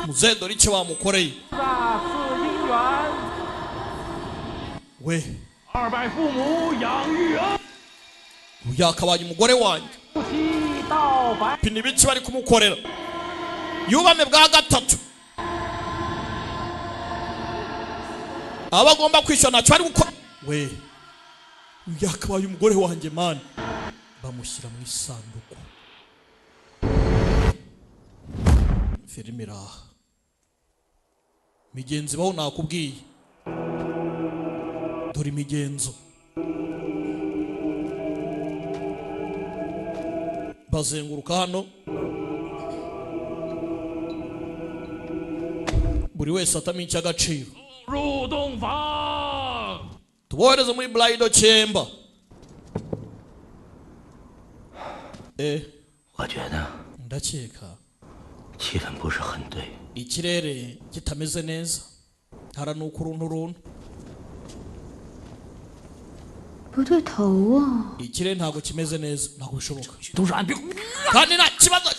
Muzehe dore icyo bamukoreye. We yakabaye umugore wanjye. Pini ibiki bari kumukorera. Yubame bwa gatatu. Abagomba kwishyura ntacyo bari gukora. We yakabaye umugore wanjye man. Bamushyira mu isanduku. Filime iraha. Migenzi baho nakubwiye. Dore imigenzo. Bazenguruka hano. Buri wese atama icy'agaciro. Tubohereze muri bridal chamber. Ndakeka. 气氛不是很对。 Ikirere kitameze neza, haranuka uruntu runtu. 不对头啊！ Ikirere ntabwo kimeze neza, ntabwo bishoboka. 都是按兵。 Kandi nta kibazo.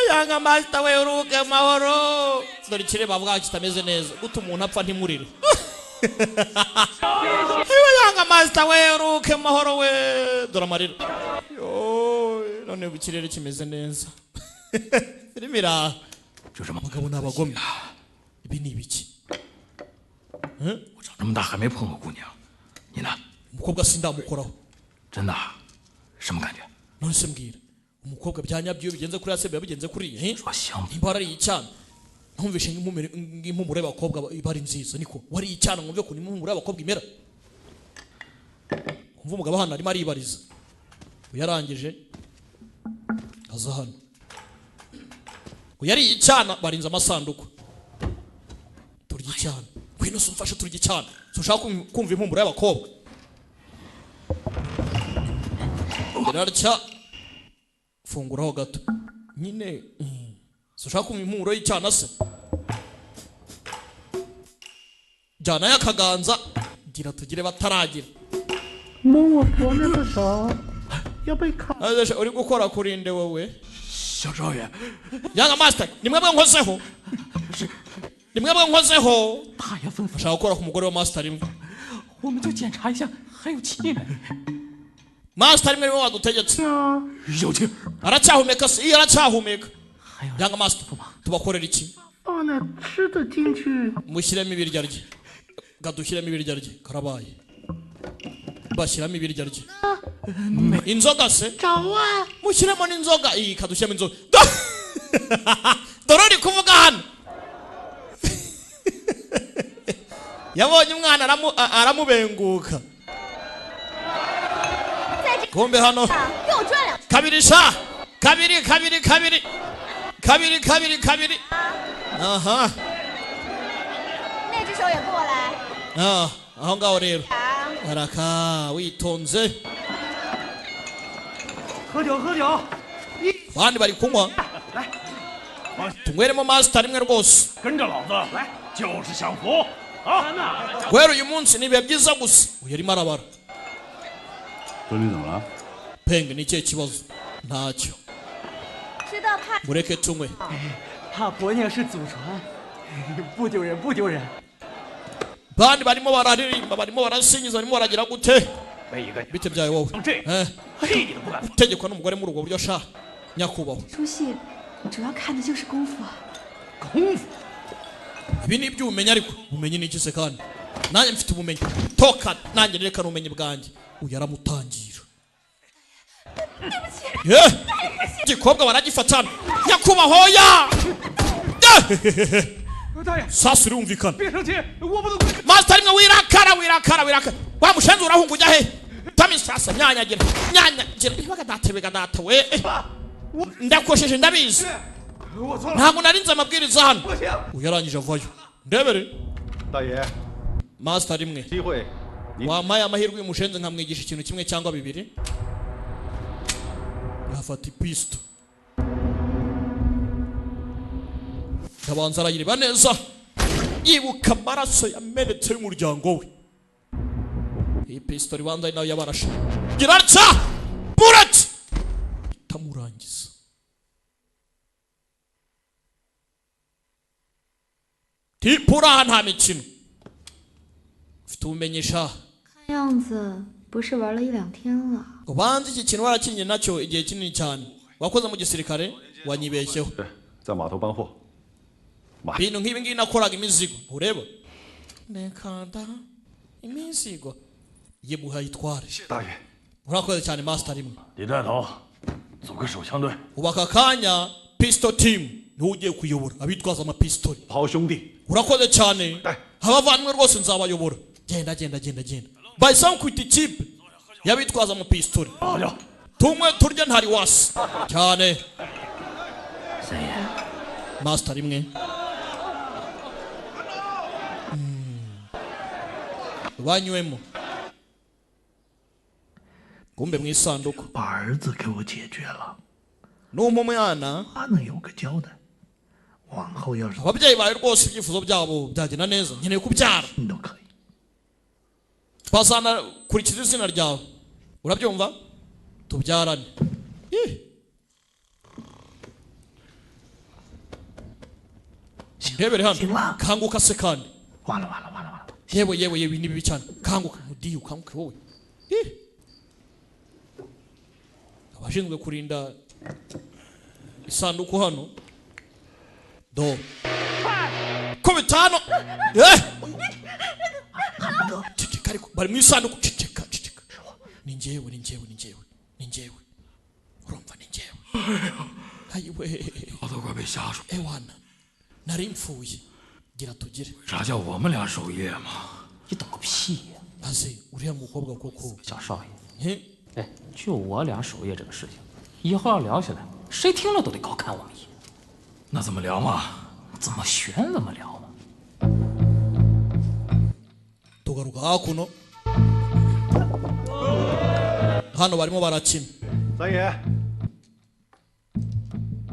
Yanga master we, uruhuke amahoro. Dore ikirere bavuga kitameze neza, gute umuntu apfa ntimurire. Yanga master we, uruhuke amahoro we. Dore amarira. Yo, none ubu ikirere kimeze neza. Filime iraha. Abagabo ni abagome. Ibi ni ibiki? 我长这么大还没碰过姑娘，你呢？ Umukobwa sindamukoraho. 真的？什么感觉？ None se mbwira, umukobwa bya nyabyo iyo bigenze kuri biba bigenze kuriya, eh? Nimba warariye icyana, ntumvishe nk'impumuro y'abakobwa iba ari nziza. Niko wariye icyana, mwumve ukuntu impumuro y'abakobwa imera. Kumva umugabo hano arimo aribariza, uyarangije aza hano. Uyariye icyana, barinze amasanduku. Turya icyana, ngwino se umfashe turya icyana. Sushaka kumva impumuro y'abakobwa. Irarya, funguraho gato nyine. Sushaka kumva impumuro y'icyana se? Jyana y'akaganza, gira tugire bataragira. 摸我婆那个手，要被砍。 Uri gukora kurinde wowe? 小赵爷， Yanga master, ni mwebwe nkozeho, ni mwebwe nkozeho. Ashaka gukora ku mugore wa master rimwe. 我们就检查一下还有气没。 Master rimwe niwe wadutegetse. 有气。 Aracyahumeka se? Iyo aracyahumeka. Yanga master, tubakorera iki? 放点吃的进去。 Mushyiremo ibiryo arye. Gadushyiremo ibiryo arye. Karabaye. Bashyiramo ibiryo arye. Inzoga se? Mushyiremo n'inzoga. Iyi kadushyiramo inzoga. Dore uri kuvuga hano. Yabonye umwana aramubenguka. Kumbe hano kabiri sha, kabiri kabiri kabiri kabiri kabiri kabiri. Aha. 那只手也过来。 Ah, aho ngaho rero araka witonze. 喝酒喝酒。 Abandi bari kunywa, tunyweremo master rimwe rwose. 跟着老子来，就是享福啊！ Guhera uyu munsi ni ibihe byiza gusa. Uyu arimo arabara. 闺女怎么了？ Peng, ni ikihe kibazo? Ntacyo, 知道怕 mureke tunywe. 怕婆娘是祖传，不丢人不丢人。 Bandi barimo bararirimba, barimo barasingiza, barimo baragira gute? Bite byawe wowe? Utegekwa n'umugore muri ubwo buryo sha nyakubahwa. 出戏主要看的就是功夫。 功夫？ Ibi ni iby'ubumenyi, ariko ubumenyi ni iki se? Kandi nanjye mfite ubumenyi, toka nanjye nerekana ubumenyi bwanjye. Uyu aramutangira. Igikobwa baragifata nyakubahwa ya sasa urumvikana. 别生气，我不能。 Master rimwe, wirakara wirakara wirakara. Wa mushenzi urahunga ujya he? Tami sasa, nyanyagira nyanyagira. Ibaga data biga data we, ndakosheje ndabizi, ntabwo narinze amabwiriza hano. Uyu yarangije avayo. Ndebere 大爷， master rimwe, 机会， wampaye amahirwe uyu mushenzi nkamwigisha ikintu kimwe cyangwa bibiri. Afata ipisto, ndabanza arayireba neza, yibuka amaraso yamenetse y'umuryango we. Iyi pisto ribanza ari nayo yabarashe. Gira atya bullet itamurangiza. Tipura nta mikino, ufite ubumenyi sha. 看样子不是玩了一两天了。 Ubanza iki kintu warakinnye nacyo igihe kinini cyane, wakoze mu gisirikare, wanyibeshyeho. 在码头搬货。 Ibintu nk'ibi ngibi nakoraga imizigo, ureba nekanda imizigo yemuhaye itware. 大爷， Urakoze cyane master rimwe. 李带头，组个手枪队。 Ubu aka kanya pistol team niwe ugiye kuyobora abitwaza amapisitoli. 好兄弟， Urakoze cyane abavandimwe, rwose nzabayobora. Genda genda genda genda. Bahise bakwita ikipe y'abitwaza amapisitoli. Tunywe turye ntari wasi cyane. Master rimwe, banywemo. Kumbe mu isanduku 把儿子给我解决了， Numpa umwana, 他能有个交代。往后要是 ababyeyi bawe rwose ibyifuzo byabo byagenda neza. Nkeneye kubyara, twazanakurikiza izina ryawe, urabyumva? Tubyarane. Ih. Ndebere hano, kanguka se kandi. 完了完了完了完了！ Yewe yewe yewe, ni bibi cyane, kanguka mudiyo, ukanguke wowe. Ih. Abashinzwe kurinda isanduku hano do kubita hano. Eh! Ceceka, ariko bari mu isanduku. Ceceka, ceceka, ni njyewe, ni njyewe, ni njyewe, ni njyewe, urumva? Ni njyewe. Ayiwe. 我都快被吓出。 Ewana, nari mpfuye. Gira tugire. 啥叫我们俩守夜嘛？ 你懂个屁呀！ Aze uriya mukobwa koko. 小少爷，哎，就我俩守夜这个事情，以后要聊起来，谁听了都得高看我们一眼。 那怎么聊嘛？ 怎么悬怎么聊嘛。 Tugaruka hakuno, hano barimo barakina. 三爷，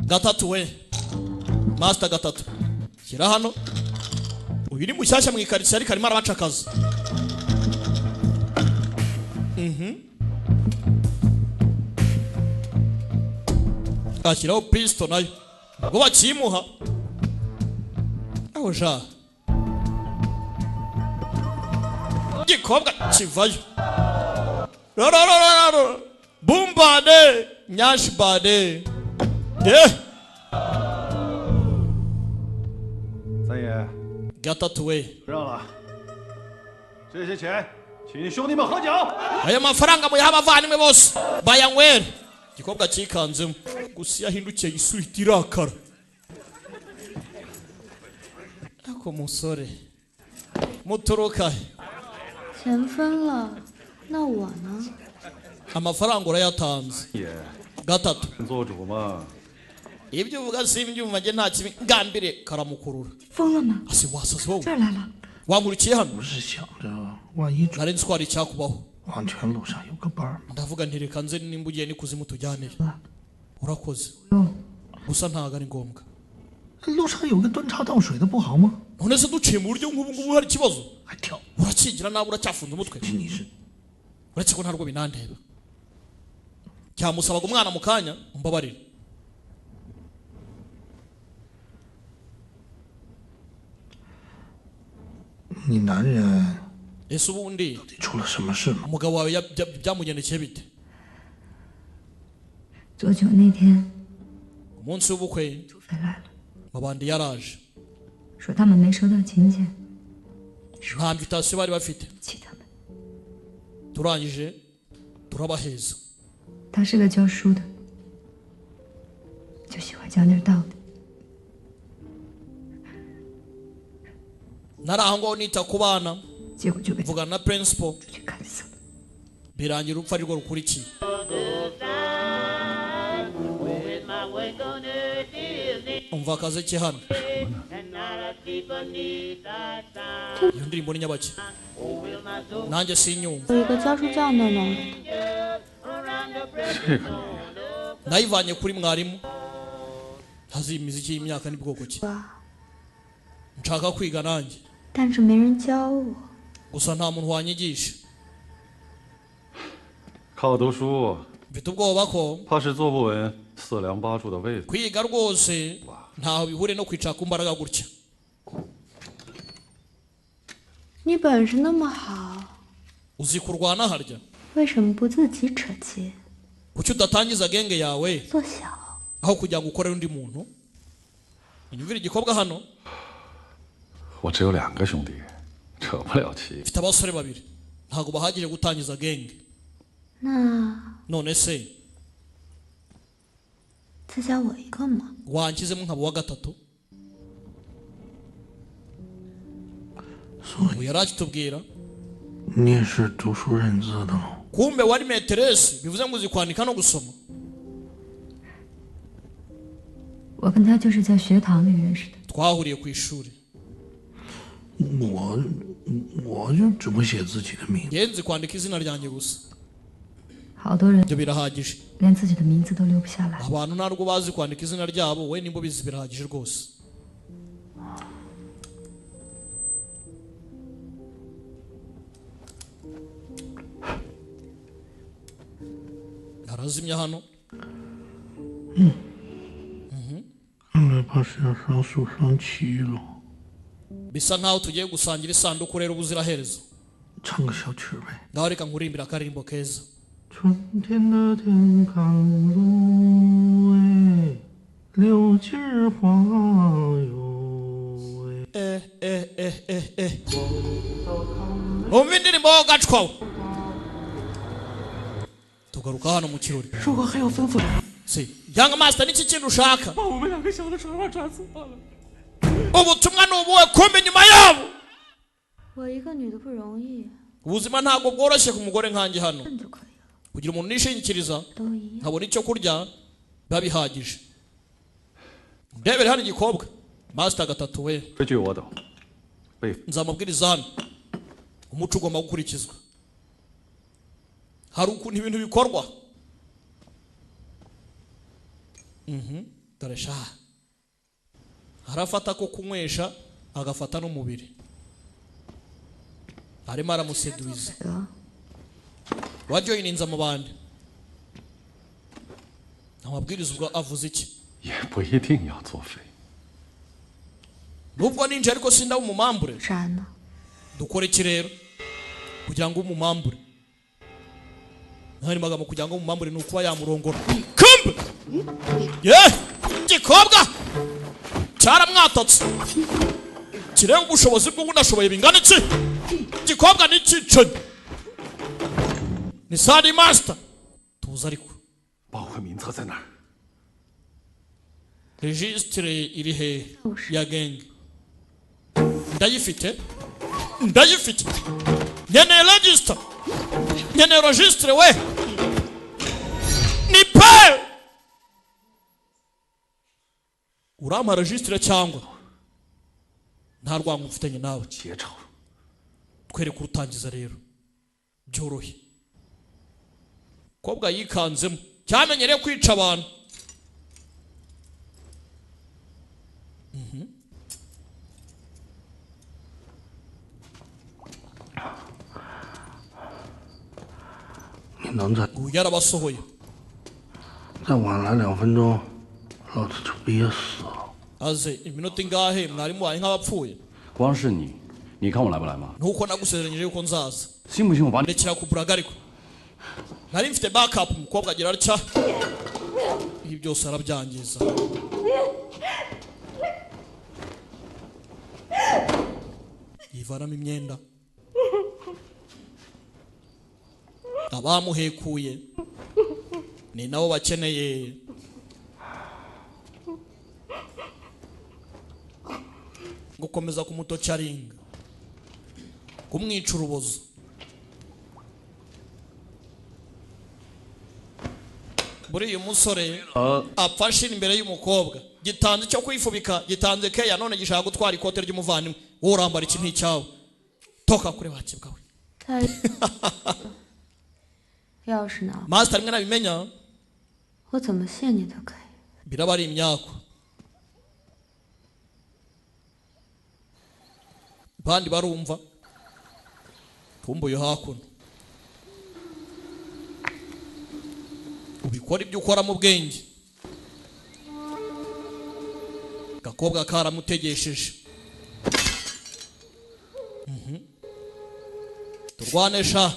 Gatatu we, master gatatu, shyira hano. Uyu ni mushyashya mu ikaritsiye, ariko arimo arabaca akazi. Ashyiraho pisto nayo ngo bakimuha aho ja igikobwa kivayo. Rororororo bumbane nyashibane eh. 三爷， Gatatu we, 让了，这些钱请兄弟们喝酒。 Aya mafaranga muyaha abavandimwe bose bayanywere. Igikobwa cyikanzemo gusa, iyo ahindukiye isura ihita irakara. Ako musore muturuka he? 钱分了，那我呢？ Amafaranga urayatanze. 爷， Gatatu, 做主嘛。 Ibyo uvuga simbyumva njye, nta kibi ngambire. Karamukurura. 疯了吗？ Ase wasaze wowe? 这儿来了。 Wankurikiye hano? 不是想着万一 Nari nzi ko hari icyakubaho. 黄泉路上有个伴儿吗？ Ndavuga nti reka nze, nimba ugiye n'ikuzimu tujyanire. Urakoze, gusa ntabwo ari ngombwa. 路上有个端茶倒水的不好吗？ None se duciye mu buryo nk'ubu ngubu hari ikibazo? 还跳？ Urakigira nabi, uracyafunze umutwe. 你是 Uretse ko ntabwo binandeba, cyamusabaga umwana mu kanya, umbabarire. 你男人 Ese ubundi 出了什么事吗？ umugabo wawe byamugendekeye bite? 做球那天， Umunsi w'ubukwe 土匪来了， mabandi yaraje. 说他们没收到请柬， Nta invitation bari bafite. 气他们。 Turangije turabaheza. 他是个教书的，就喜欢讲点道理。 Nari aho ngaho nita ku bana, 结果就被 mvugana na principal, 去干死了。 birangira urupfu arirwo rukurikiye. Umva akazi ke hano. Iyo ndirimbo ni nyabaki? Nanjye sinyumva. 我一个教书匠那弄来的。 这个你 Nayivanye kuri mwarimu. Ntazi imiziki y'imyaka n'ubwoko ki. Nshaka kwiga nanjye, 但是没人教我。 gusa nta muntu wanyigisha. 靠读书， Mfite ubwoba ko 怕是坐不稳四梁八柱的位子。 kwiga rwose ntaho bihuriye no kwicara ku mbaraga gutya. 你本事那么好， Uzi kurwana harya? 为什么不自己扯旗 Kuki udatangiza genge yawe 做小？ aho kugira ngo ukorere undi muntu? Unyumvire igikobwa hano. 我只有两个兄弟，扯不了旗。 Mfite abasore babiri, ntabwo bahagije gutangiza genge. 那 None se 再加我一个嘛？ wanshyizemo nkaba uwa gatatu? Ubu yari akitubwira. 你也是读书认字的吗？ Kumbe wari meteresi, bivuze ngo uzi kwandika no gusoma. 我跟他就是在学堂里认识的。 Twahuriye ku ishuri. 我就只会写自己的名字。 Njye nzi kwandika izina ryanjye gusa. 好多人 Ibyo birahagije. 连自己的名字都留不下来。 Abantu ntabwo bazi kwandika izina ryabo, we nimba ubizi birahagije rwose. Arazimya hano. 看来怕是要上树上漆了。 Bisa nkaho tugiye gusangira isanduku rero ubuziraherezo. 唱个小曲儿呗。 Ngaho reka nkurimbira akaririmbo keza. 春天的天康路哎，柳枝花哟哎。 Eh eh eh eh eh, umva indirimbo gacwawe. Tugaruka hano mu kirori. 如果还有吩咐， Si young master, niki kintu ushaka? 把我们两个小的传话传错了。 Ubutumwa ni ubuhe? Kumbe inyuma yabo. 我一个女的不容易， Ubuzima ntabwo bworoshye ku mugore nkanjye hano. 就可以了， Kugira umuntu nishingikiriza, 都一样。 nkabona icyo kurya, biba bihagije. Ndebere hano igikobwa master gatatu we. 规矩我懂， Nzamubwiriza hano umuco ugomba gukurikizwa, hari ukuntu ibintu bikorwa. Dore sha, arafata ko kunywesha, agafata n'umubiri, arimo aramuseduiza. Wajoyininze mu bandi, amabwiriza ubwo avuze iki? 也不一定要作废。 Nubwo ninjye ariko sindaba umumambure. 啥呢？ Dukora iki rero kugira ngo umumambure? Ntari magambo, kugira ngo umumambure ni ukuba yamurongora. Kumbe ye gikobwa cyaramwatatse kirenga ubushobozi bw'ubu, bingana iki? Gikobwa ni icyicanyi, ni sari master tuzi ariko. 报会名册在哪儿？ Registre iri hehe ya gang? Ndayifite, ndayifite. Nkeneye register, nkeneye registre we ni pe urampa registre cyangwa nta rwango mfitanye nawe. Twereke urutangiza rero byorohe. Kobwa yikanzemo cyamenyereye kwica abantu. 你能再 Ubu yarabasohoye. 再晚来2分钟，老子就憋死了。 Aze iminota ingahe mwarimu wawe nk'abapfuye? 光是你，你看我来不来嘛？ Nuko nagusezeranyije yuko nzaza. 信不信我把你？ Ndekera kuburaga, ariko nari mfite backup. Umukobwa agira atya, ibi byose arabyangiza, yivanamo imyenda. Abamuhekuye ni nabo bakeneye gukomeza kumutocaringa, kumwica urubozo. Buri uyu musore apfa ashira imbere y'umukobwa. Gitanze icyo kwifubika, gitanze keya, none gishaka gutwara ikote ry'umuvandimwe. Wowe urambara iki nticyawe? Toka kure wakibwa we. 他钥匙呢？ Master rimwe nabimenya, 我怎么谢你都可以。 Biraba ari imyaku. Bandi barumva kumbuye hakuno, ubikora ibyo ukora mu bwenge. Gakobwa karamutegesheje. Turwane sha,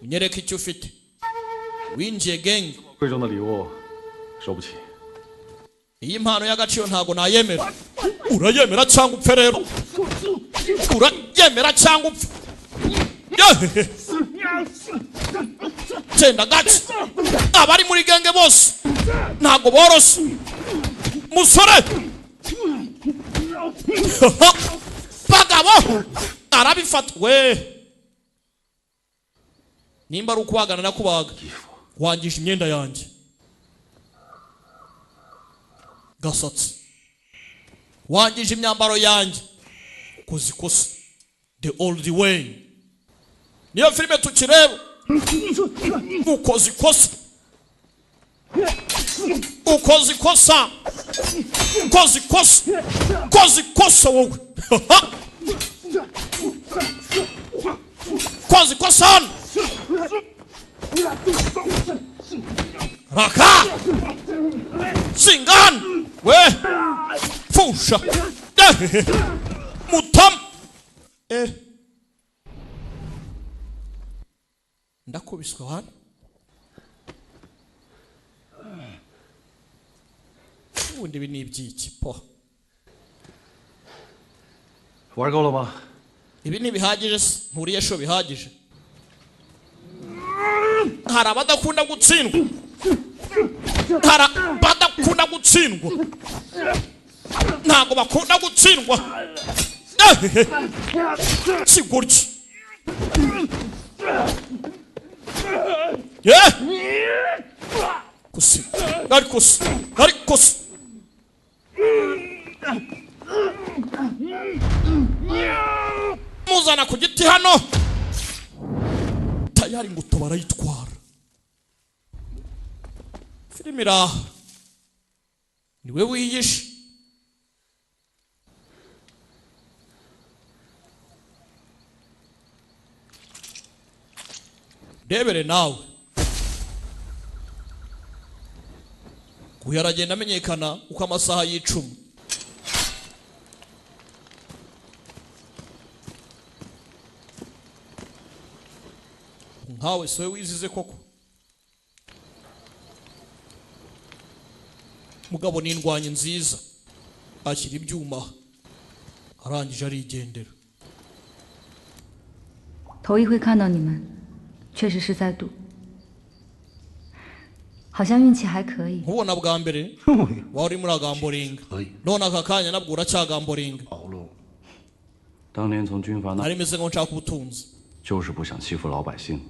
unyereke icyo ufite, winjiye gang. 贵重的礼物收不起。 Iyi mpano y'agaciro ntago nayemera. Urayemera cyangwa upfe rero, urayemera cyangwa upfe. Yehehe. Genda gace, abari muri genge bose ntago boroshe musore. Bagabo arabifata we, nimba ari ukubagana nakubaga, wangije imyenda yanjye gasatsi, wangije imyambaro yanjye, ukoze ikosa. The Old Way niyo filime tukireba. Ukoze ikosa, ukoze ikosa, ukoze ikosa, ukoze ikosa wowe, ukoze ikosa hano. Raka singan we pfusha mutam ndakubiswe hano. Ubundi ibi ni ibyiki po? 玩够了吗？ Ibi ntibihagije se? Nturiye sho bihagije. Hari abadakunda gutsindwa, hari abadakunda gutsindwa, ntabwo bakunda gutsindwa. Kigoryi kusi ariko se ariko se muzana ku giti hano tayari ngo barayitwara. Filime iraha niwe wiyishe. Ndebere nawe uyu aragenda amenyekana uko amasaha y'icumi. Nkawe sowe wizize koko mugabo ni indwanyi nziza, ashyira ibyuma arangije arigendera. 头一回看到你们，确实是在赌，好像运气还可以。 Nkubona bwa mbere wari muri agamboringa, none aka kanya nabwo uracyagamboringa. 当年从军阀那 Nari meze nkaho nshaka ubutunzi. 就是不想欺负老百姓，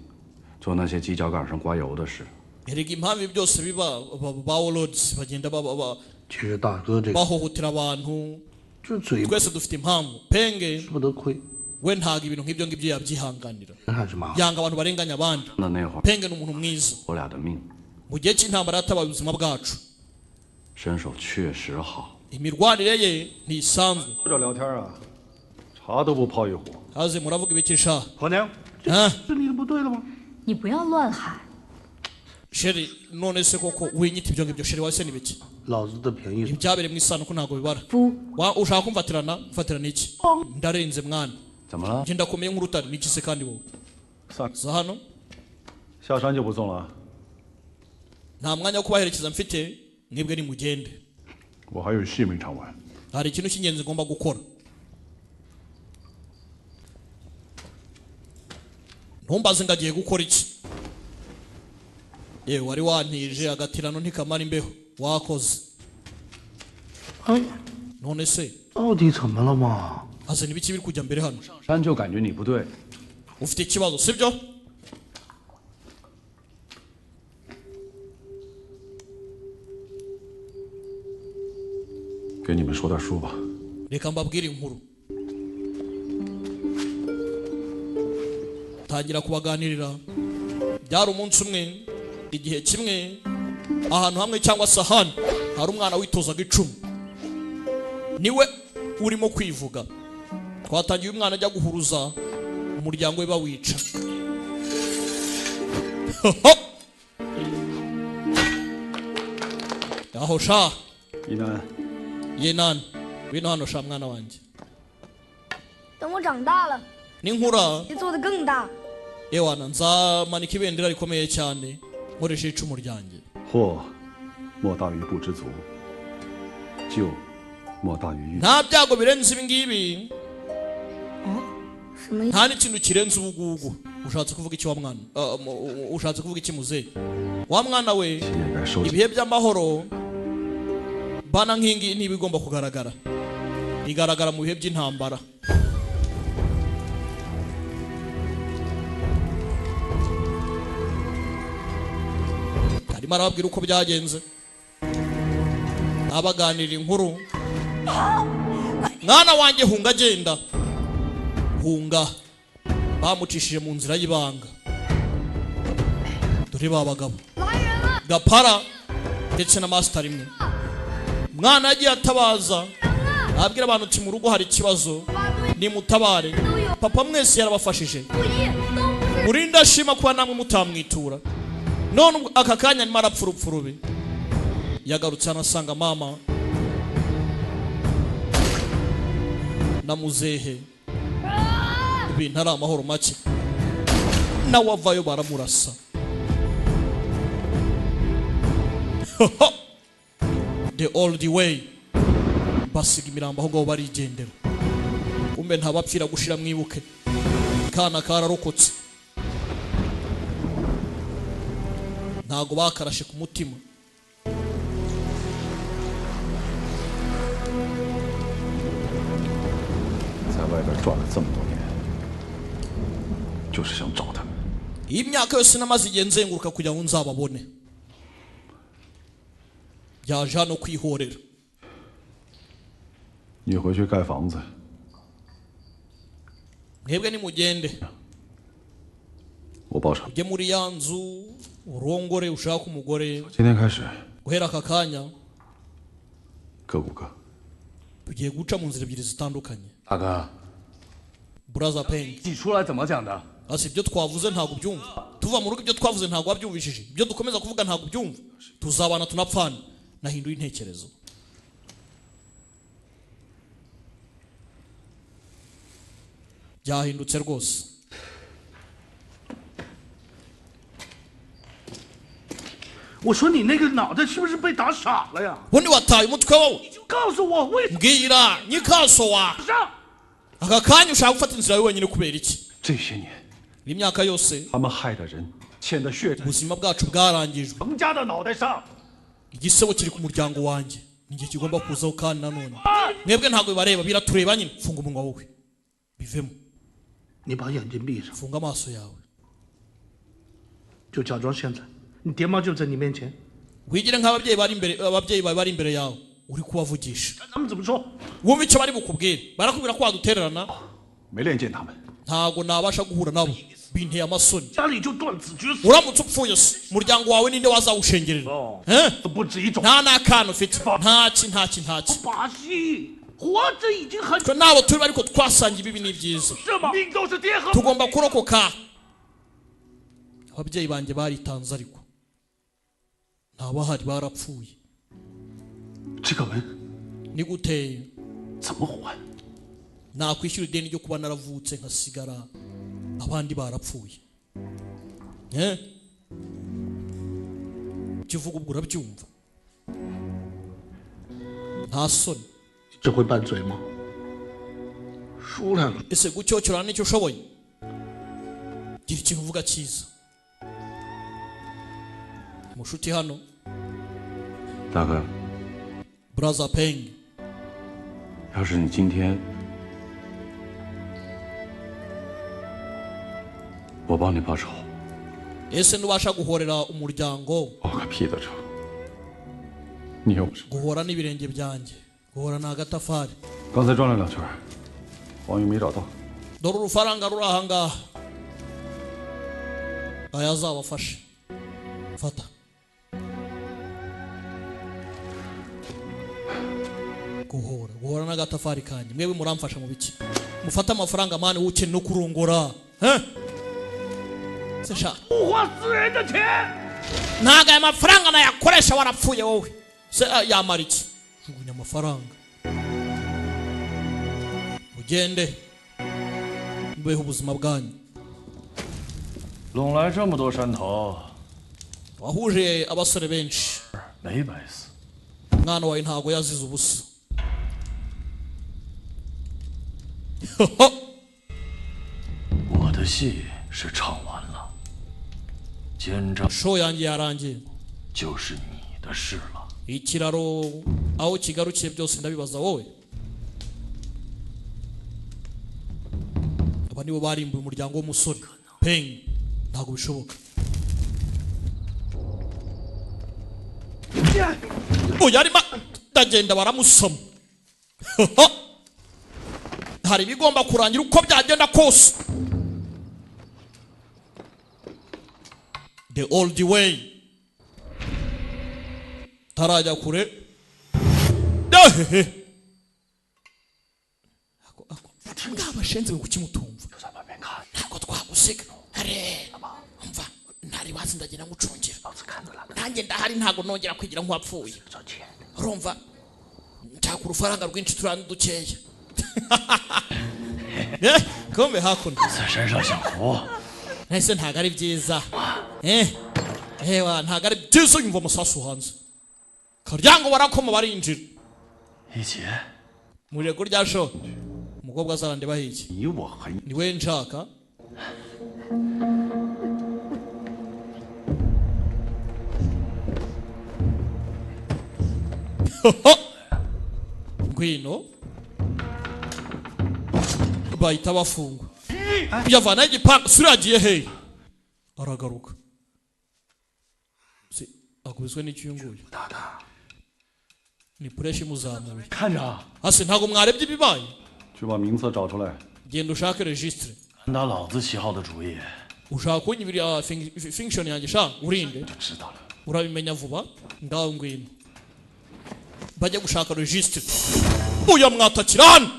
做那些犄角杆上刮油的事。 Erega impamvu ibi byose biba ba warlords bagenda baba 其实大哥这个 bahohotera abantu, 这嘴 twese dufite impamvu. Penge 不得亏， we ntabwo ibintu nk'ibyo ngibyo yabyihanganira, 人还是蛮好。 yanga abantu barenganya abandi. 那那会儿 Penge ni umuntu mwiza, 我俩的命， mu gihe cy'intambara yatabaye ubuzima bwacu. 身手确实好。 Imirwanire ye ntisanzwe. 坐这聊天啊，茶都不泡一壶。 Haze muravuga ibiki sha? 婆娘， Ah, 这你的不对了吗？ 你不要乱喊， Sheri none se koko winyita ibyo ngibyo sheri wase ni biki? 老子的便宜 Ibyabereye mu isanduku ntabwo bibara. 夫 Wa ushaka kumfatirana mfatirana iki? Ndarenze mwana, 怎么了？ njye ndakomeye nk'urutare. Niki se kandi wowe 散， za hano? 下山就不送了啊， Nta mwanya wo kubaherekeza mfite, mwebwe nimugende. 我还有戏没唱完。 Hari ikintu cy'ingenzi ngomba gukora. Ntumbaze ngo agiye gukora iki. Yewe wari wantije agatirano ntikamara imbeho wakoze. 哎， None se 到底怎么了嘛？ azana ibiki biri kujya mbere hano? 山就感觉你不对， Ufite ikibazo sibyo? 给你们说点书吧。 Reka mbabwire inkuru. Tangira kubaganirira. Byari umunsi umwe, igihe kimwe, ahantu hamwe cyangwa se ahandi, hari umwana witozaga icumu. Niwe urimo kwivuga. Twatangiye umwana ajya guhuruza umuryango we bawica. Aho sha 一楠， Yenan, ngwino hano sha mwana wanjye. 等我长大了， Ninkura 做得更大。 ewana nzamanika ibendera rikomeye cyane nkoresheje icumu ryanjye. 祸莫大于不知足，救莫大于欲。 Nta byago birenze ibi ngibi, 什么意 nta n'ikintu kirenze ubugugu. Ushatse kuvuga iki wa mwana? Ushatse kuvuga iki muzehe? Wa mwana we, 也该收起。 ibihe by'amahoro bana nk'ingi niba igomba kugaragara, igaragara mu bihe by'intambara. Arimo arababwira uko byagenze, abaganira inkuru. Mwana wanjye hunga, agenda hunga, bamucishije mu nzira y'ibanga. Dore ba bagabo Gapara ndetse na master imwe. Mwana yagiye atabaza abwira abantu ati mu rugo hari ikibazo, nimutabare. Papa mwese yarabafashije, murinda shima kuba namwe mutamwitura. None aka kanya arimo arapfa urupfu rubi. Yagarutse anasanga mama na muzehe, ibintu ari amahoro make, nawe avayo baramurasa. The old way, basiga imirambo aho ngaho barigendera. Kumbe ntabapfira gushira, mwibuke kana kararokotse, ntago bakarashe ku mutima. Imyaka yose namaze igihe nzenguruka kugira ngo nzababone. Yaje hano kwihorera. Mwebwe nimugende ujye muri ya nzu urongore ushaka umugore. Guhera aka kanya tugiye guca mu nzira ebyiri zitandukanye. Brother Peng, asi ibyo twavuze ntabwo ubyumva. Tuva mu rugo ibyo twavuze ntabwo wabyumvishije, ibyo dukomeza kuvuga ntabwo ubyumva. Tuzabana tunapfana. Nahinduye intekerezo. Byahindutse rwose. Ubundi wataye umutwe wowe. Mbwira nyikaso wa aka kanya ushaka gufata inzira yawe wenyine kubera iki? Imyaka yose ubuzima bwacu bwarangijwe, igisebo kiri ku muryango wanjye, ninjye kigomba kuzaho. Kandi nanone mwebwe ntabwo bibareba, biratureba nyine. Funga umunwa wowe, bivemo. Funga amaso yawe, wigire nk'ababyeyi bari imbere, ababyeyi bawe bari imbere yawe uri kubavugisha. Wumva icyo bari bukubwire, barakubwira ko wadutererana. Ntago nabasha guhura nabo, binteye amasoni. Uramutse upfuye se umuryango wawe ninde wazawushengerera? Nta n'akana ufite, ntaki ntaki ntaki. Twe nabo turi ariko twasangiye ibibi n'ibyiza, tugomba kurokoka. Ababyeyi banjye baritanze ariko ntabahari, barapfuye. Ni gute nakwishyura ideni ryo kuba naravutse nkasigara abandi barapfuye? Kivuga ubwo urabyumva, nta soni. Ese gucyocyorana nicyo ushoboye? Gira ikintu uvuga cyiza. Mushuti hano Brother Peng, ese nubasha guhorera umuryango, guhora n'ibirenge byanjye, guhora ni agatafari. Dore urufaranga ruri aha ngaha, aya azabafashe. Fata. Guhora guhora n'agatafari kanjye, mwebwe muramfasha mu biki? Mufate amafaranga mani, uke no kurongora. Ntago aya mafaranga nayakoresha warapfuye wowe. Se yamara iki? Jugunya amafaranga ugende mubeho ubuzima bwanyu. Wahuje abasore benshi, umwana wawe ntago yazize ubusa. Show yanjye yarangiye, ikiraro aho kigarukiye byose ndabibaza wowe. Aba nibo barimbuye umuryango w'umusore Peng, ntabwo bishoboka. Uyu arimo ndagenda baramusoma. Hari ibigomba kurangira uko byagenda kose. The Old Way. Tarajya kure. Ngabashenze kukimutumva. Ntabwo twagusiga. Are. Umva, ntari wazi ndagira ngucungira. Nanjye ndahari ntago nongera kwigira nk'uwapfuye. Urumva? Nshaka urufaranga rwinshi turandi dukeya. Kombe hakuno. Nese ntago ari byiza. Ewa ntago ari byiza yumva amasasu hanze. Karyango barakoma barinjira. Muri rego rya sho. Umukobwa azarande bahiki. Niwe nshaka. Ngwino. Bahita bafungwa. Yavana igipanga suragiye hey. Aragaruka. Si akubiswe n'icyunguye. Ni pressure muzamuye. Hasi ntago mwarebye ibibaye. Genda ushake registre. Ushaka kunyibira function yanjye sha urinde. Urabimenya vuba ngaho ngwino. Bajya gushaka registre. Uya mwatakirana.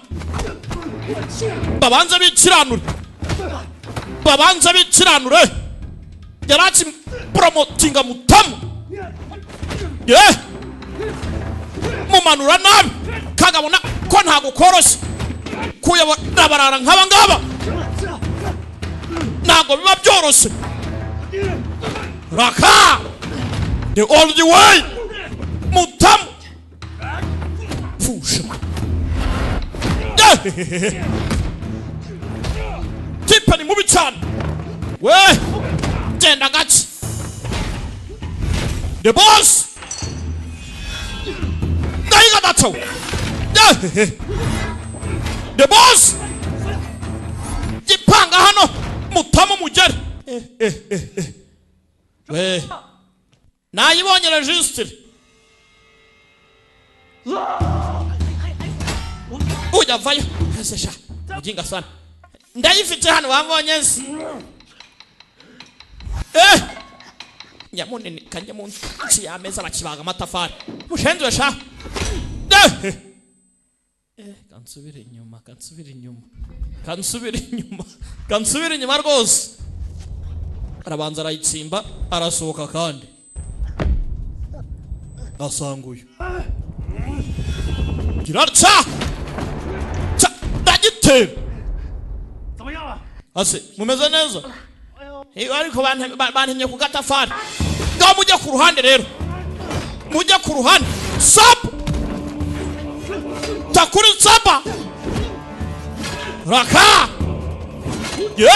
Babanza bikiranure. Babanza bikiranure. Yarachi promotinga mutamu. Ye. Mumanura nabi. Kagabona ko ntago koroshye. Kuyabona barara nkaba ngaba. Ntago biba byoroshye. Raka. The Old Way. Mutamu. Fusha. Tipa ni mubi cyane. We genda gace. The boss. Ndayiga dato. The boss. Gipanga hano mutamu mugere. We nayibonye registre. Uja vayo. Sesha. Mujinga sana. Ndayifite hano wabonye nzi. Nyamunini kanje munsi y'ameza bakibaga amatafari. Mushenzwe sha. Kansubire inyuma, kansubire inyuma. Kansubire inyuma. Kansubire inyuma rwose. Arabanza arayitsimba, arasohoka kandi. Asanguye. Girarca. Ndagitera. Ase mumeze neza? Ariko bantemye ku gatafari. Ngaho mujye ku ruhande rero. Mujye ku ruhande. Sap. Takuri sapa. Raka. Ye.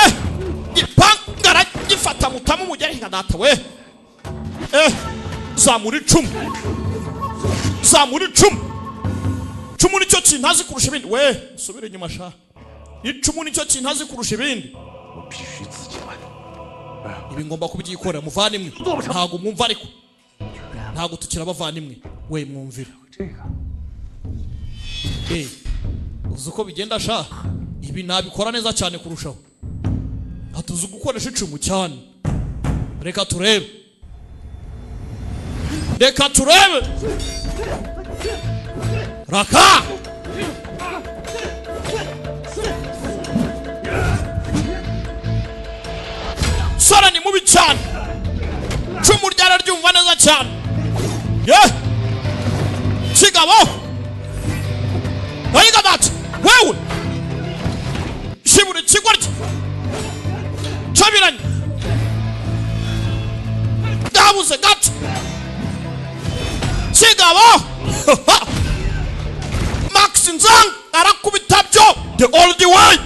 Gipangara gifata mutamu mugere data we. Zamura icumu. Zamura icumu. Icumu nicyo kintazi kurusha ibindi. We, subira inyuma sha. Icumu nicyo kintazi kurusha ibindi. Ibi ngomba kubyikorera muvandimwe. Ntago mwumva ariko. Ntago tukira abavandimwe. We mwumvira. Uzi uko bigenda sha. Ibi nabikora neza cyane kurushaho. Atuzi gukoresha icumu cyane. Reka turebe. Reka turebe. Raka. Sara ni mubi cyane. Cumu ryararyumva neza cyane. Ye. Kigabo. Ayiga dati. Wewe. Shiburi kigoryi. Cabiranye. Dabuze gato. Kigabo. Max Nzang arakubita byo The Old Way.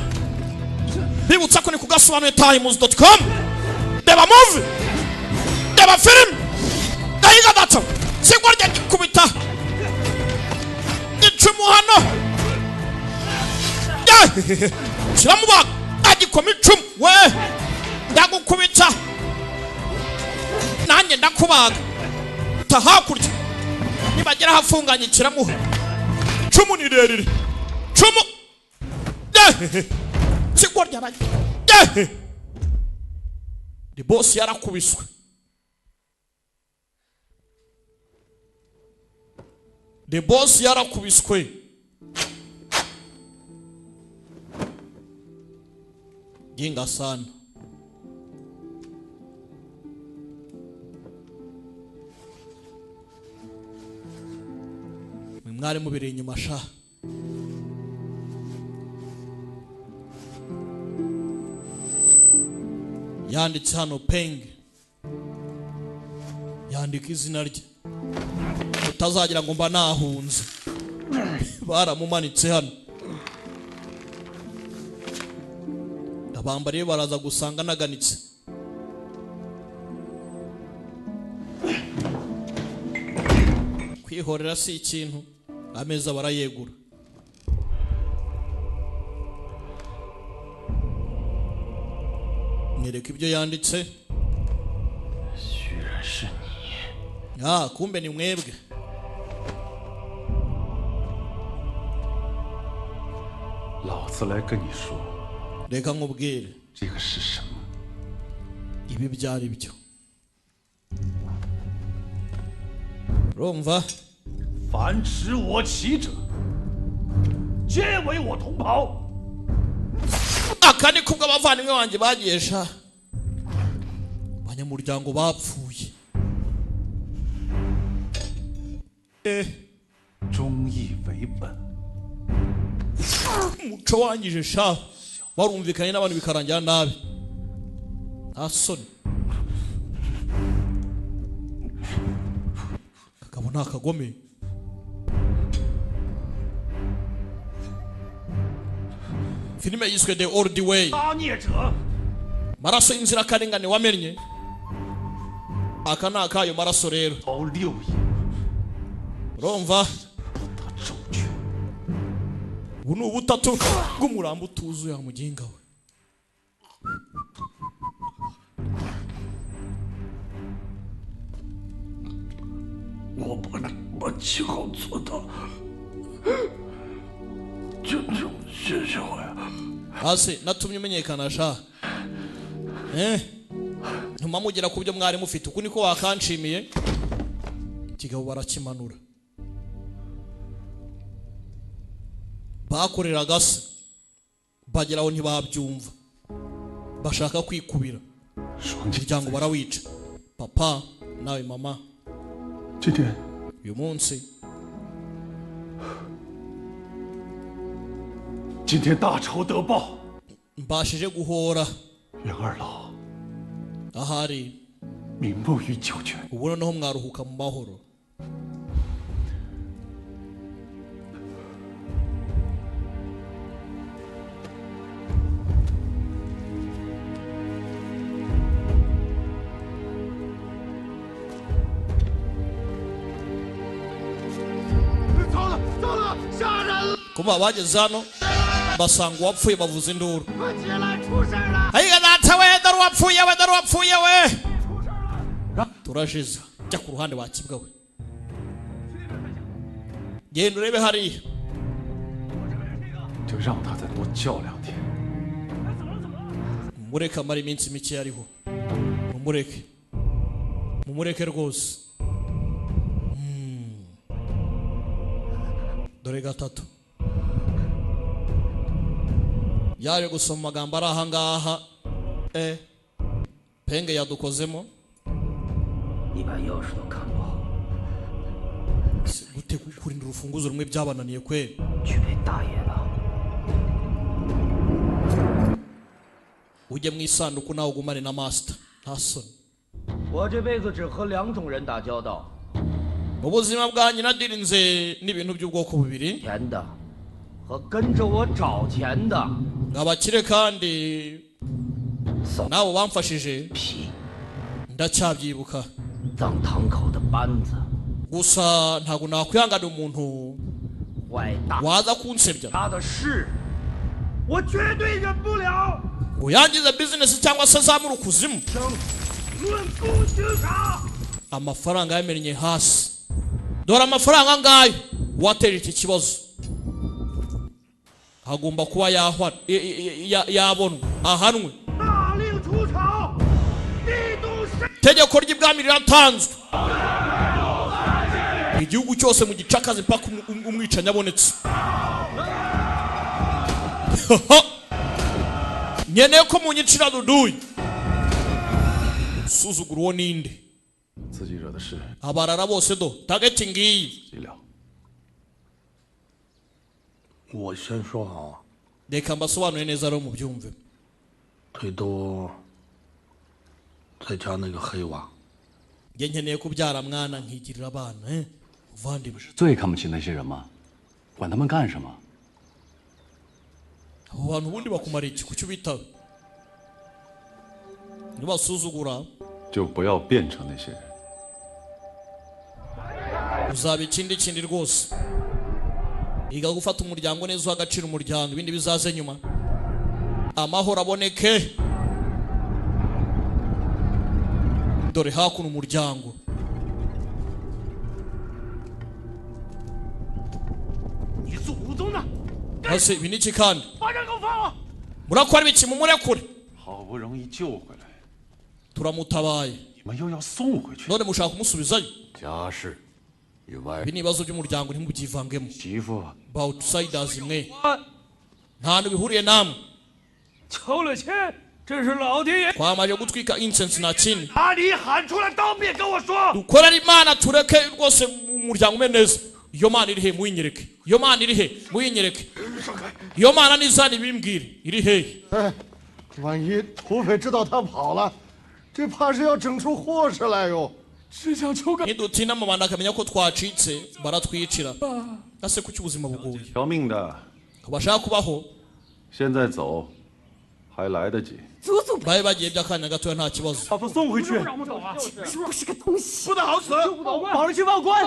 Bibutsa ko ni kugasobanuye times.com. Deba movie. Deba film. Dayiga data. Kigoryi gikubita. Icumu hano. Kiramubaga agikoma icumu. We ndagukubita. Nanjye ndakubaga. Ta hakurya. Nibagera hafunganye kiramuha. Cumu ni rirerire. Cumu. Kigoryi arajya. The boss yarakubiswe. The boss yarakubiswe. Ginga sana. Mwari mubiri inyuma sha. Yanditse hano Peng. Yandika izina rye. Utazagira ngo mba nahunze. Baramumanitse hano. Abambariye baraza gusanga naganitse. Kwihorera si ikintu. Ameza barayegura. Mwereka ibyo yanditse. Ah, kumbe ni mwebwe. Reka nkubwire. Ibi byari byo. Urumva? Aka ni kubwo abavandimwe banjye bagiye sha. Abanyamuryango bapfuye. Umuco wangije sha. Warumvikanye n'abantu bikarangira nabi. Nta soni. Kagabo nta kagome. Filime yiswe The Old Way. Maraso y'inzirakarengane wamennye. Aka ni akayo maraso rero. Urumva? Ubu ni ubutatu bw'umurambo utuzuye muginga we. Hasi natumye umenyekana sha. Ntuma mugera ku byo mwari mufite uku niko wakanshimiye. Kigabo barakimanura. Bakoreraga se bageraho ntibabyumva. Bashaka kwikubira. Umuryango barawica. Papa nawe mama. Uyu munsi mbashije guhora. Ahari ubu noneho mwaruhuka mu mahoro. Kuba bageze hano basanga uwapfuye bavuza induru. Ayiga data we, dore uwapfuye we, dore uwapfuye we. Turashize. Jya ku ruhande wakibwa we. Genda urebe hariya. Mumureke amara iminsi mike ariho. Mumureke. Mumureke rwose. Dore gatatu. Yaje gusoma amagambo ari aha ngaha. Penge yadukozemo. Gute kurinda urufunguzo rumwe byabananiye kweli. Ujye mu isanduku nawe ugumane na master. Nta soni. Mu buzima bwanjye nadirinze n'ibintu by'ubwoko bubiri. Abakire kandi nabo bamfashije ndacyabyibuka. Gusa ntabwo nakwihangana umuntu waza kunsebya ngo yangize business cyangwa se azamure ukuzimu. Amafaranga yamennye hasi. Dore amafaranga ngayo wateje iki kibazo. Hagomba kuba yabonwa ahanwe. Tegeko ry'ibwami riratanzwe. Igihugu cyose mu gicakaze mpaka umwicanyi abonetse. Nkeneye ko munyicira Duduyi. Suzugura uwo ninde? 自己惹的事， Abarara bose do target ngiyi. 自己了。 我先说好， Reka mbasobanure neza rero mubyumve. 最多再加那个黑娃。 Njye nkeneye kubyara mwana nkigirira abana, eh? Muvandimwe. 最看不起那些人吗？管他们干什么？ Abo bantu ubundi bakumara iki? Kuki ubitaho? Nibasuzugura 就不要变成那些人。 uzaba ikindi kindi rwose. Iga gufata umuryango neza, uha agaciro umuryango, ibindi bizaze nyuma. Amahoro aboneke. Dore hakuno umuryango. 你祖宗呢？ Hasi ibi ni iki kandi? 把人给我放了！ Murakora ibiki? Mumurekure. 好不容易救回来， Turamutabaye. 你们又要送回去。 None mushaka kumusubizayo? 家事与外 Ibi ni ibibazo by'umuryango ntimubyivangemo. 媳妇 Ba outsiders mwe. Nta hantu bihuriye namwe. 求了亲，真是老天爷！ Twamaze gutwika incense nta kindi. 把你喊出来，当面跟我说。 Dukorere Imana tureke rwose umuryango umere neza. Iyo Mana iri he? Muyinyereke. Iyo Mana iri he? Muyinyereke. Iyo Mana nizana ibimbwire iri hehe? 哎，万一土匪知道他跑了，这怕是要整出祸事来哟。 只想求个 Nidutinda amabandi akamenya ko twacitse baratwicira. Ese kuki ubuzima bugoye? 条命的， Bashaka kubaho 现在走还来得及。 babe bagiye by'akanya gatoya nta kibazo. 把他送回去。 不是个东西， 不得好死！绑着去报官。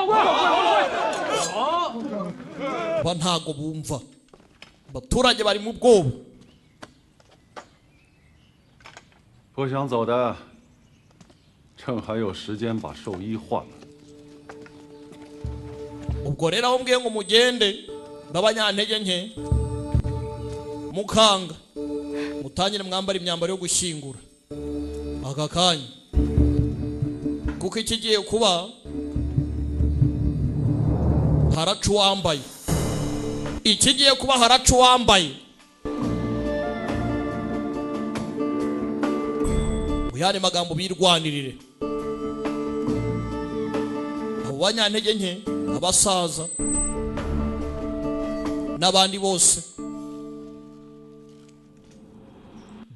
Ba ntago bumva. Abaturage bari mu bwoba. 不想走的，趁还有时间把寿衣换了。 Ubwo rero aho mbwiye ngo mugende b'abanyantege nke mukanga mutangire mwambara imyambaro yo gushyingura aka kanya, kuko ikigiye kuba haraca uwambaye. Ikigiye kuba haraca uwambaye. Mu yandi magambo birwanirire abo banyantege nke, abasaza n'abandi bose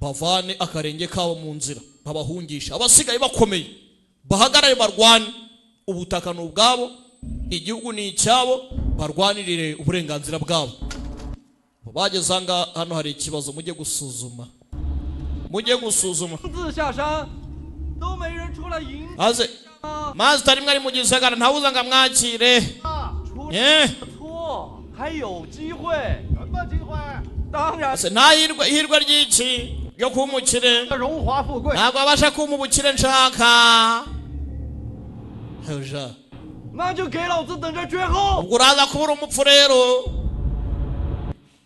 bavane akarenge kabo mu nzira, babahungisha. Abasigaye bakomeye bahagarare barwane. Ubutaka ni ubwabo, igihugu ni icyabo, barwanirire uburenganzira bwabo. Bageze aha ngaha, hano hari ikibazo, mujye gusuzuma, mujye gusuzuma. 自下山，都没人出来迎 Maze mazi utari mwari mu gisagara ntawuza ngo amwakire. Eh? 错，还有机会。什么机会？当然 Ese nta hirwa ihirwa ry'iki ryo kuba umukire? 荣华富贵， Ntabwo abasha kumpa ubukire nshaka. Heja. 那就给老子等着绝后！ Ubwo uraza kubura umupfu rero.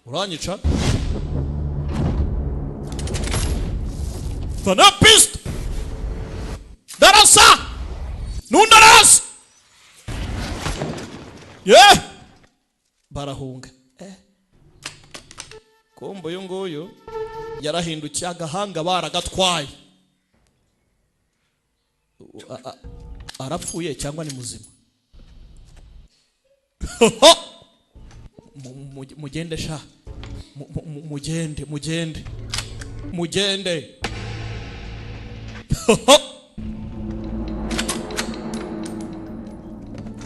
Uranyica? Zana pistol! Darasa! Nundarasa! Yeah! Barahunga. Eh. Kumbe uyu nguyu yarahindukiye agahanga baragatwaye. Arapfuye cyangwa ni muzima? Mugende sha. Mugende, mugende. Mugende.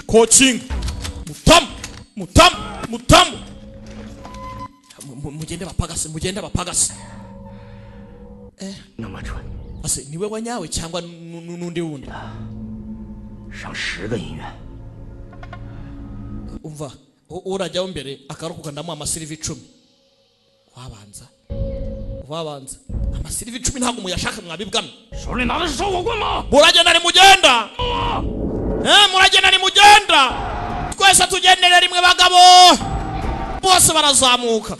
Coaching. Mutam, mutam, mutam. Mugende bapagase, mugende bapagase. Eh. 那么蠢， Ase niwe wanyawe cyangwa n'undi wundi? 上10个银元。 Umva, urajyaho mbere akaruhuka ndamuha amasirivi 10. Wabanza. Wabanza. Amasirivi 10 ntabwo muyashaka mwabibwamo. 手里拿的是烧火棍吗？ Muragenda ni mugenda. Muragenda ni mugenda. Twese tugendere rimwe bagabo. Bose barazamuka.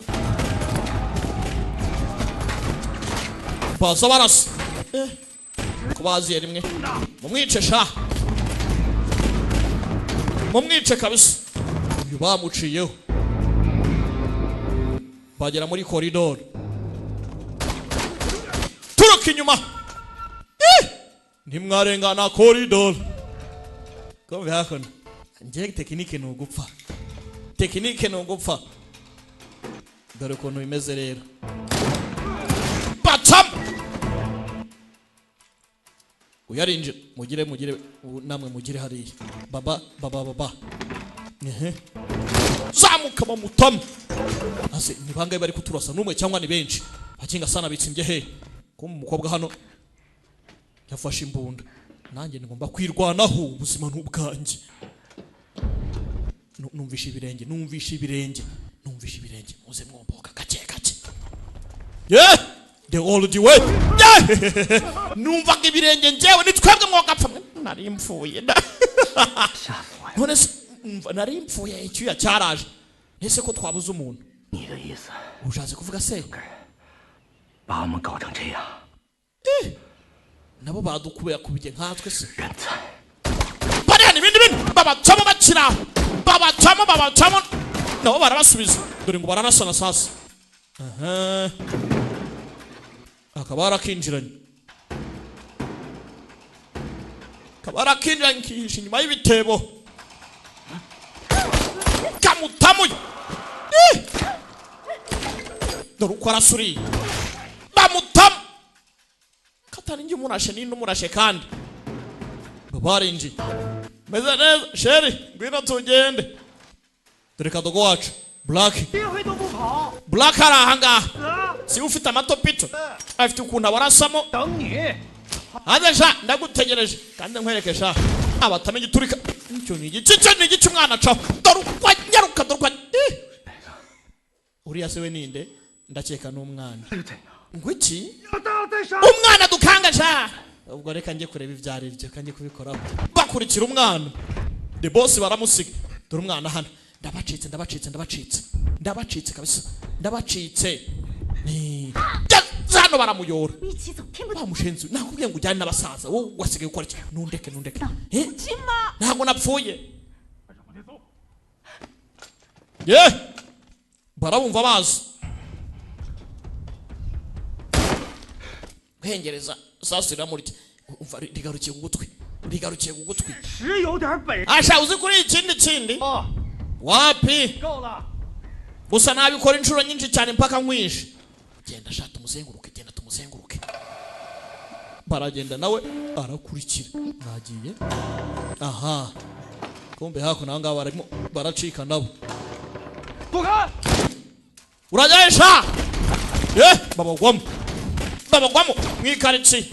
Baza barasa. Kubaziye rimwe. Mumwice sha. Mumwice kabisa. Uyu bamuciyeho. Bagera muri koridoro. Turuka inyuma. Ntimwarengana koridoro. Kumve hakuno. Njye tekinike ni ugupfa. Tekinike ni ugupfa. Dore ukuntu bimeze rero. Batam! Uyarinjira mugire mugire namwe mugire hariya. Baba baba baba. Ehe. Zamuka bamutama. Ase ni bangaye bari kuturasa numwe cyangwa ni benshi. Bakinga sana bitsimbye he. Kuma umukobwa hano yafashe imbunda. Nanjye ngomba kwirwanaho ubuzima n'ubwanjye. Numvisha ibirenge, numvisha ibirenge, numvisha ibirenge. Muze mwomboka gake gake. Yeah! The old way. Yeah! Numvaga ibirenge njyewe ni twebwe mwogapfa. Nari mfuye. None se nari mfuye icyuya cyaraje. Ese ko twabuze umuntu? Ushatse kuvuga se? Nabo badukubeye kubije nkatwe se. Bariya ni ibindi bintu babacamo bakira. Babacamo babacamo. Nabo barabasubiza. Dore ngo baranasana sasa. Aha. Akaba arakinjiranye. Akaba arakinjiranye kihishe inyuma y'ibitebo. Kamutamuye. Dore uko arasuriye. Bamutamu. Katari njye umurashe ninde umurashe kandi. Barinji. Meze neza sheri ngwino tugende. Dore kadogo wacu Black. Black ari ahangaha. Si ufite amatopito. Afite ukuntu abarasamo. Hanze sha ndagutegereje kandi nkwereke sha. Abatamenye iturika. Icyo ni igice cyo ni igice umwana acaho. Dore uko anyaruka dore uko. Uriya se we ninde? Ndakeka n'umwana. Ngwiki? Umwana dukanga sha. Ubwo reka njye kureba ibyari byo kanjye kubikoraho. Bakurikira umwana. The boss baramusiga. Dore umwana hano. Ndabacitse ndabacitse ndabacitse. Ndabacitse kabisa. Ndabacitse. Ni hano baramuyora. Bamushenzi nakubwiye ngo ujyane n'abasaza. Wowe wasigaye ukora iki? Nundeke nundeke. Ntabwo napfuye. Ye! Barabumva bazi. Guhengereza sasa iramurya. Umva rigarukiye ku gutwi. Rigarukiye ku gutwi. Asha uzi kuri ikindi kindi? Wapi? Gusa nabikora inshuro nyinshi cyane mpaka nkwishe. Genda sha tumuzenguruke, genda tumuzenguruke. Baragenda nawe arakurikira. Nagiye. Aha. Kumbe hako naho ngaho barimo baracika nabo. Urajesha! Eh, babagwamo. Babagwamo mwikarici.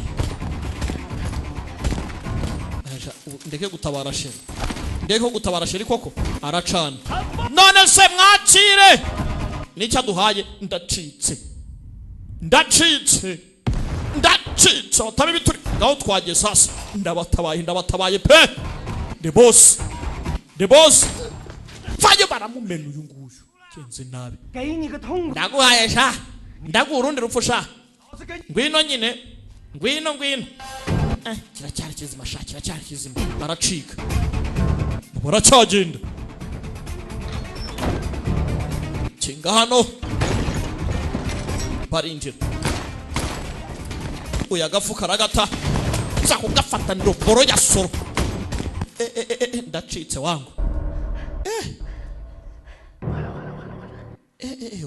Aja ndeke gutabara sheri. Ndeke gutabara sheri koko aracana. None se mwakire. Nicyo duhaye ndacitse. Ndacitse. Ndacitse batabe bituri. Ngaho twagiye sasa. Ndabatabaye ndabatabaye pe. The boss. The boss. Faye baramumena uyu nguyu. Kenze nabi. Ndaguhaye sha. Ndaguha urundi rupfu sha. Ngwino nyine. Ngwino ngwino. Kiracyari kizima sha, kiracyari kizima. Baracika. Baracyagenda. Kinga hano. Barinjira. Uya gafuka aragata. Nza kugafata ndoboro ya soro. Ndacitse wangu.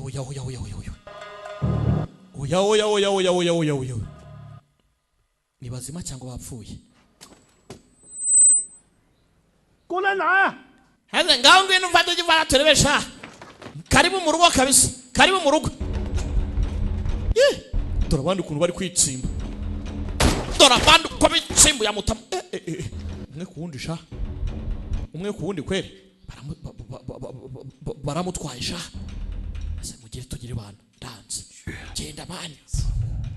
Oya oya oya oya oya. Oya oya oya oya oya oya oya. Ni bazima cyangwa bapfuye? Haze ngaho ngwino mfate igivara turebesha. Karibu mu rugo kabisa. Karibu mu rugo. Dore abandi ukuntu bari kwitsimba. Dore abandi uko bitsimba ya mutama. Umwe kuwundi sha. Umwe kuwundi kweri. Baramutwaye sha. Ase mugire tugire bana. Dance. Genda mani.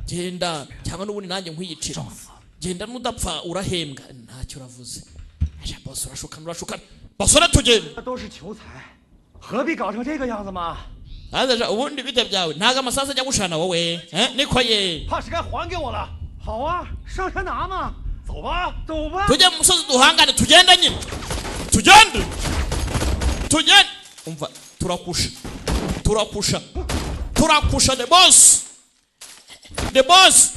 Genda cyangwa n'ubundi nanjye nkwiyicira. Genda nudapfa urahembwa ntacyo uravuze. Aje boss urashukana urashukana. Basore tugenda. Aje ubundi bite byawe ntaga amasasu ajya gushana wowe. Niko ye. Tujye mu musozi duhangane tugende nyine. Tugende. Tugende. Umva turakusha. Turakusha. Turakusha the boss. The boss.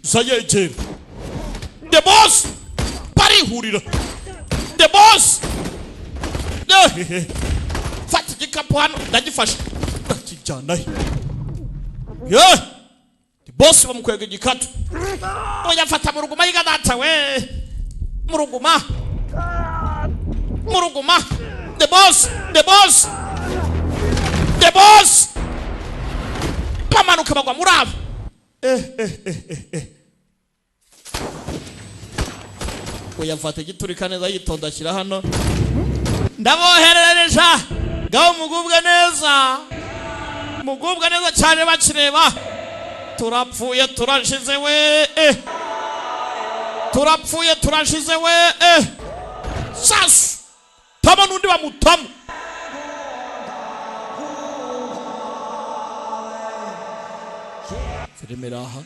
Zayegera. The boss. Barihurira. The boss. Fata igikapu hano ndagifashe. Ndakijyana he. Yeah. The boss bamukwega igikatu. Oya fata mu ruguma yiga data we. Mu ruguma. Mu ruguma. The boss. The boss. The boss. Bamanuka bagwa muri abo. Oya mfata igiturika neza yitonda ashyira hano. Ndaboherereje ngaho mugubwe neza. Mugubwe neza cyane bakireba. Turapfuye turashize we. Turapfuye turashize we. Sasu. Tama nundi bamutamu. Filime iraha.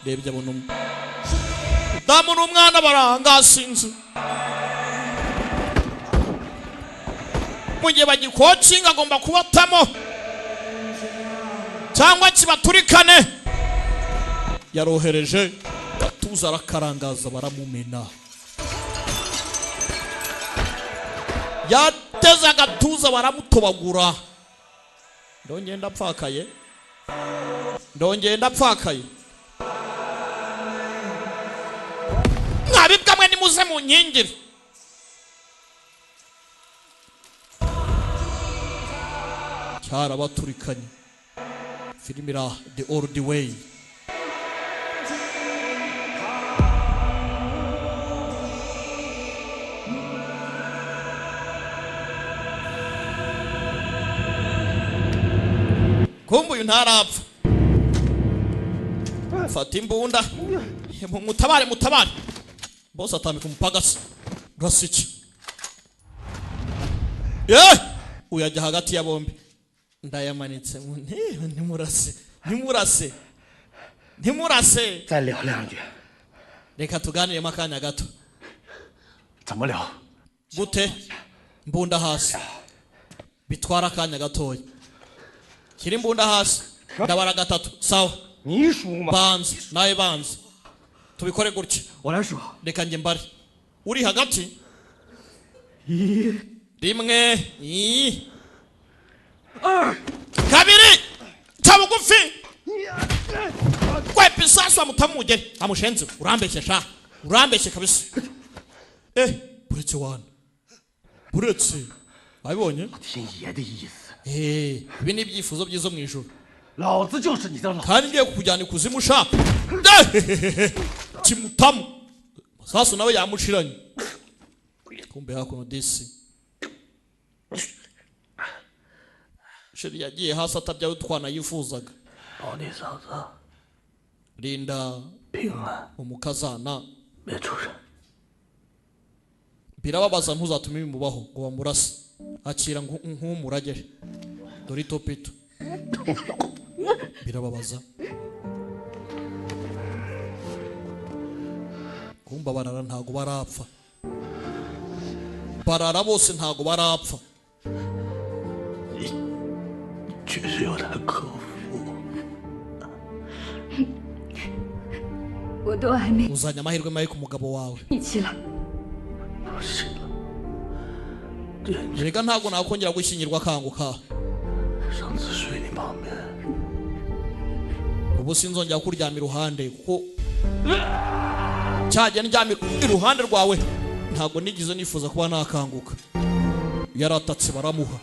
Rebye abona umudamu n'umwana barangasa inzu. Mu gihe bagikocinga agomba kubatamo cyangwa kibaturikane. Yarohereje gatuza arakarangaza baramumena. Yateze agatuza baramutobagura. Ndongeye ndapfakaye. Ndongeye ndapfakaye. Mwabibwa mwe nimuze mu nkingire. Cyarabaturikanye. Filime ira The Old Way. Kumbe uyu ntarapfa. Fata imbunda. Mutabare mutabare. Boss atambika umupagasi. Urasiki. Uyajya hagati ya bombi. Ndayamanitse ntimurase. Ntimurase. Ntimurase. Reka tuganiremo akanya gato. Gute? Mbunda hasi. Bitwara akanya gatoya. Kiri imbunda hasi. Ndabara gatatu. Sawa. Banza, nawe banza. Tubikore gutya. Reka njye mbare. Uri hagati? Rimwe, kabiri, ca bugufi. Kwepa isasu amutamugere. Amushenze, urambeshye sha. Urambeshye kabisa. Buretse wana. Buretse. Wabibonye? Ibi ni ibyifuzo byizo mu ijuru. Kandi ngiye kukujyana ikuzimu sha. Kimutamu. Masasu nawe yamushiranye. Kumbe hakuno disi. Sheri yagiye hasi atabyaye utwana yifuzaga. Rinda umukazana. Birababaza ntuzatume bimubaho ngo bamurase. Akira nk'umuragere. Dore itopito. Birababaza. Kumba barara ntago barapfa. Barara bose ntago barapfa. Uzanye amahirwe mabi ku mugabo wawe. Reka ntago nakongera gushyingirwa akanguka. Ubu sinzongera kuryama iruhande kuko cyajya ndyama iruhande rwawe ntago nigize nifuza kuba nakanguka. Yaratatse baramuha.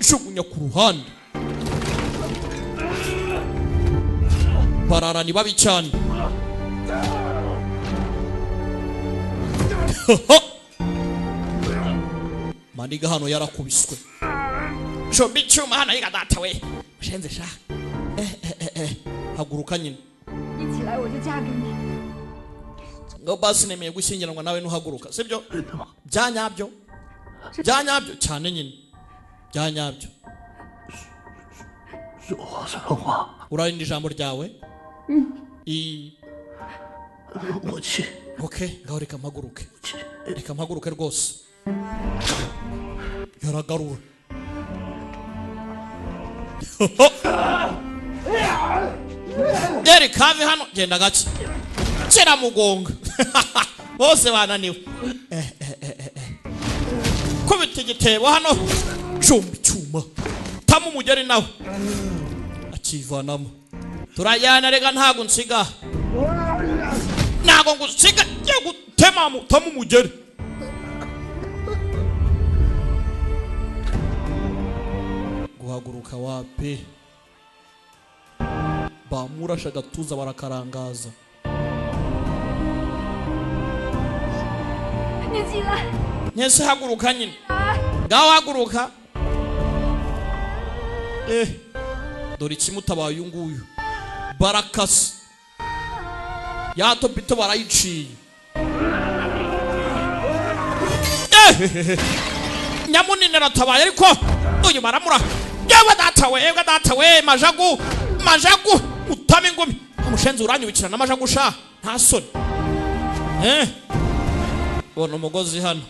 Shugunya ku ruhande. Barara ni babi cyane. Maniga hano yarakubiswe. Shombi icyuma hano yiga data we. Ushenze sha. Haguruka nyine. Ngo basi nemeye gushyingiranwa nawe nuhaguruka, sibyo? Byanyabyo. Byanyabyo cyane nyine. Byanyabyo. Urarinda ijambo ryawe? Okay, ngaho reka mpaguruke. Reka mpaguruke rwose. Yaragarura. Derek have hano genda gake. Kiramugonga. Bose bananiwe. Kubita igitebo hano. Cumbi cyuma. Tamu umugeri nawe. Akivanamo. Turajyana rega ntago nsiga. Ntago ngusiga ngiye gutema tamu umugeri. Guhaguruka wapi? Bamurasha agatuza barakarangaza. Nyese haguruka nyine. Ngaho haguruka. Dore ikimutabaye uyu nguyu. Barakasi. Ya topito barayiciye. Nyamunini aratabaye ariko uyu baramura. Yewe data we, yewe data we, majagu, majagu, utame ingumi. Amushenzi uranyubikira n'amajagu sha, nta soni. Bona umugozi hano.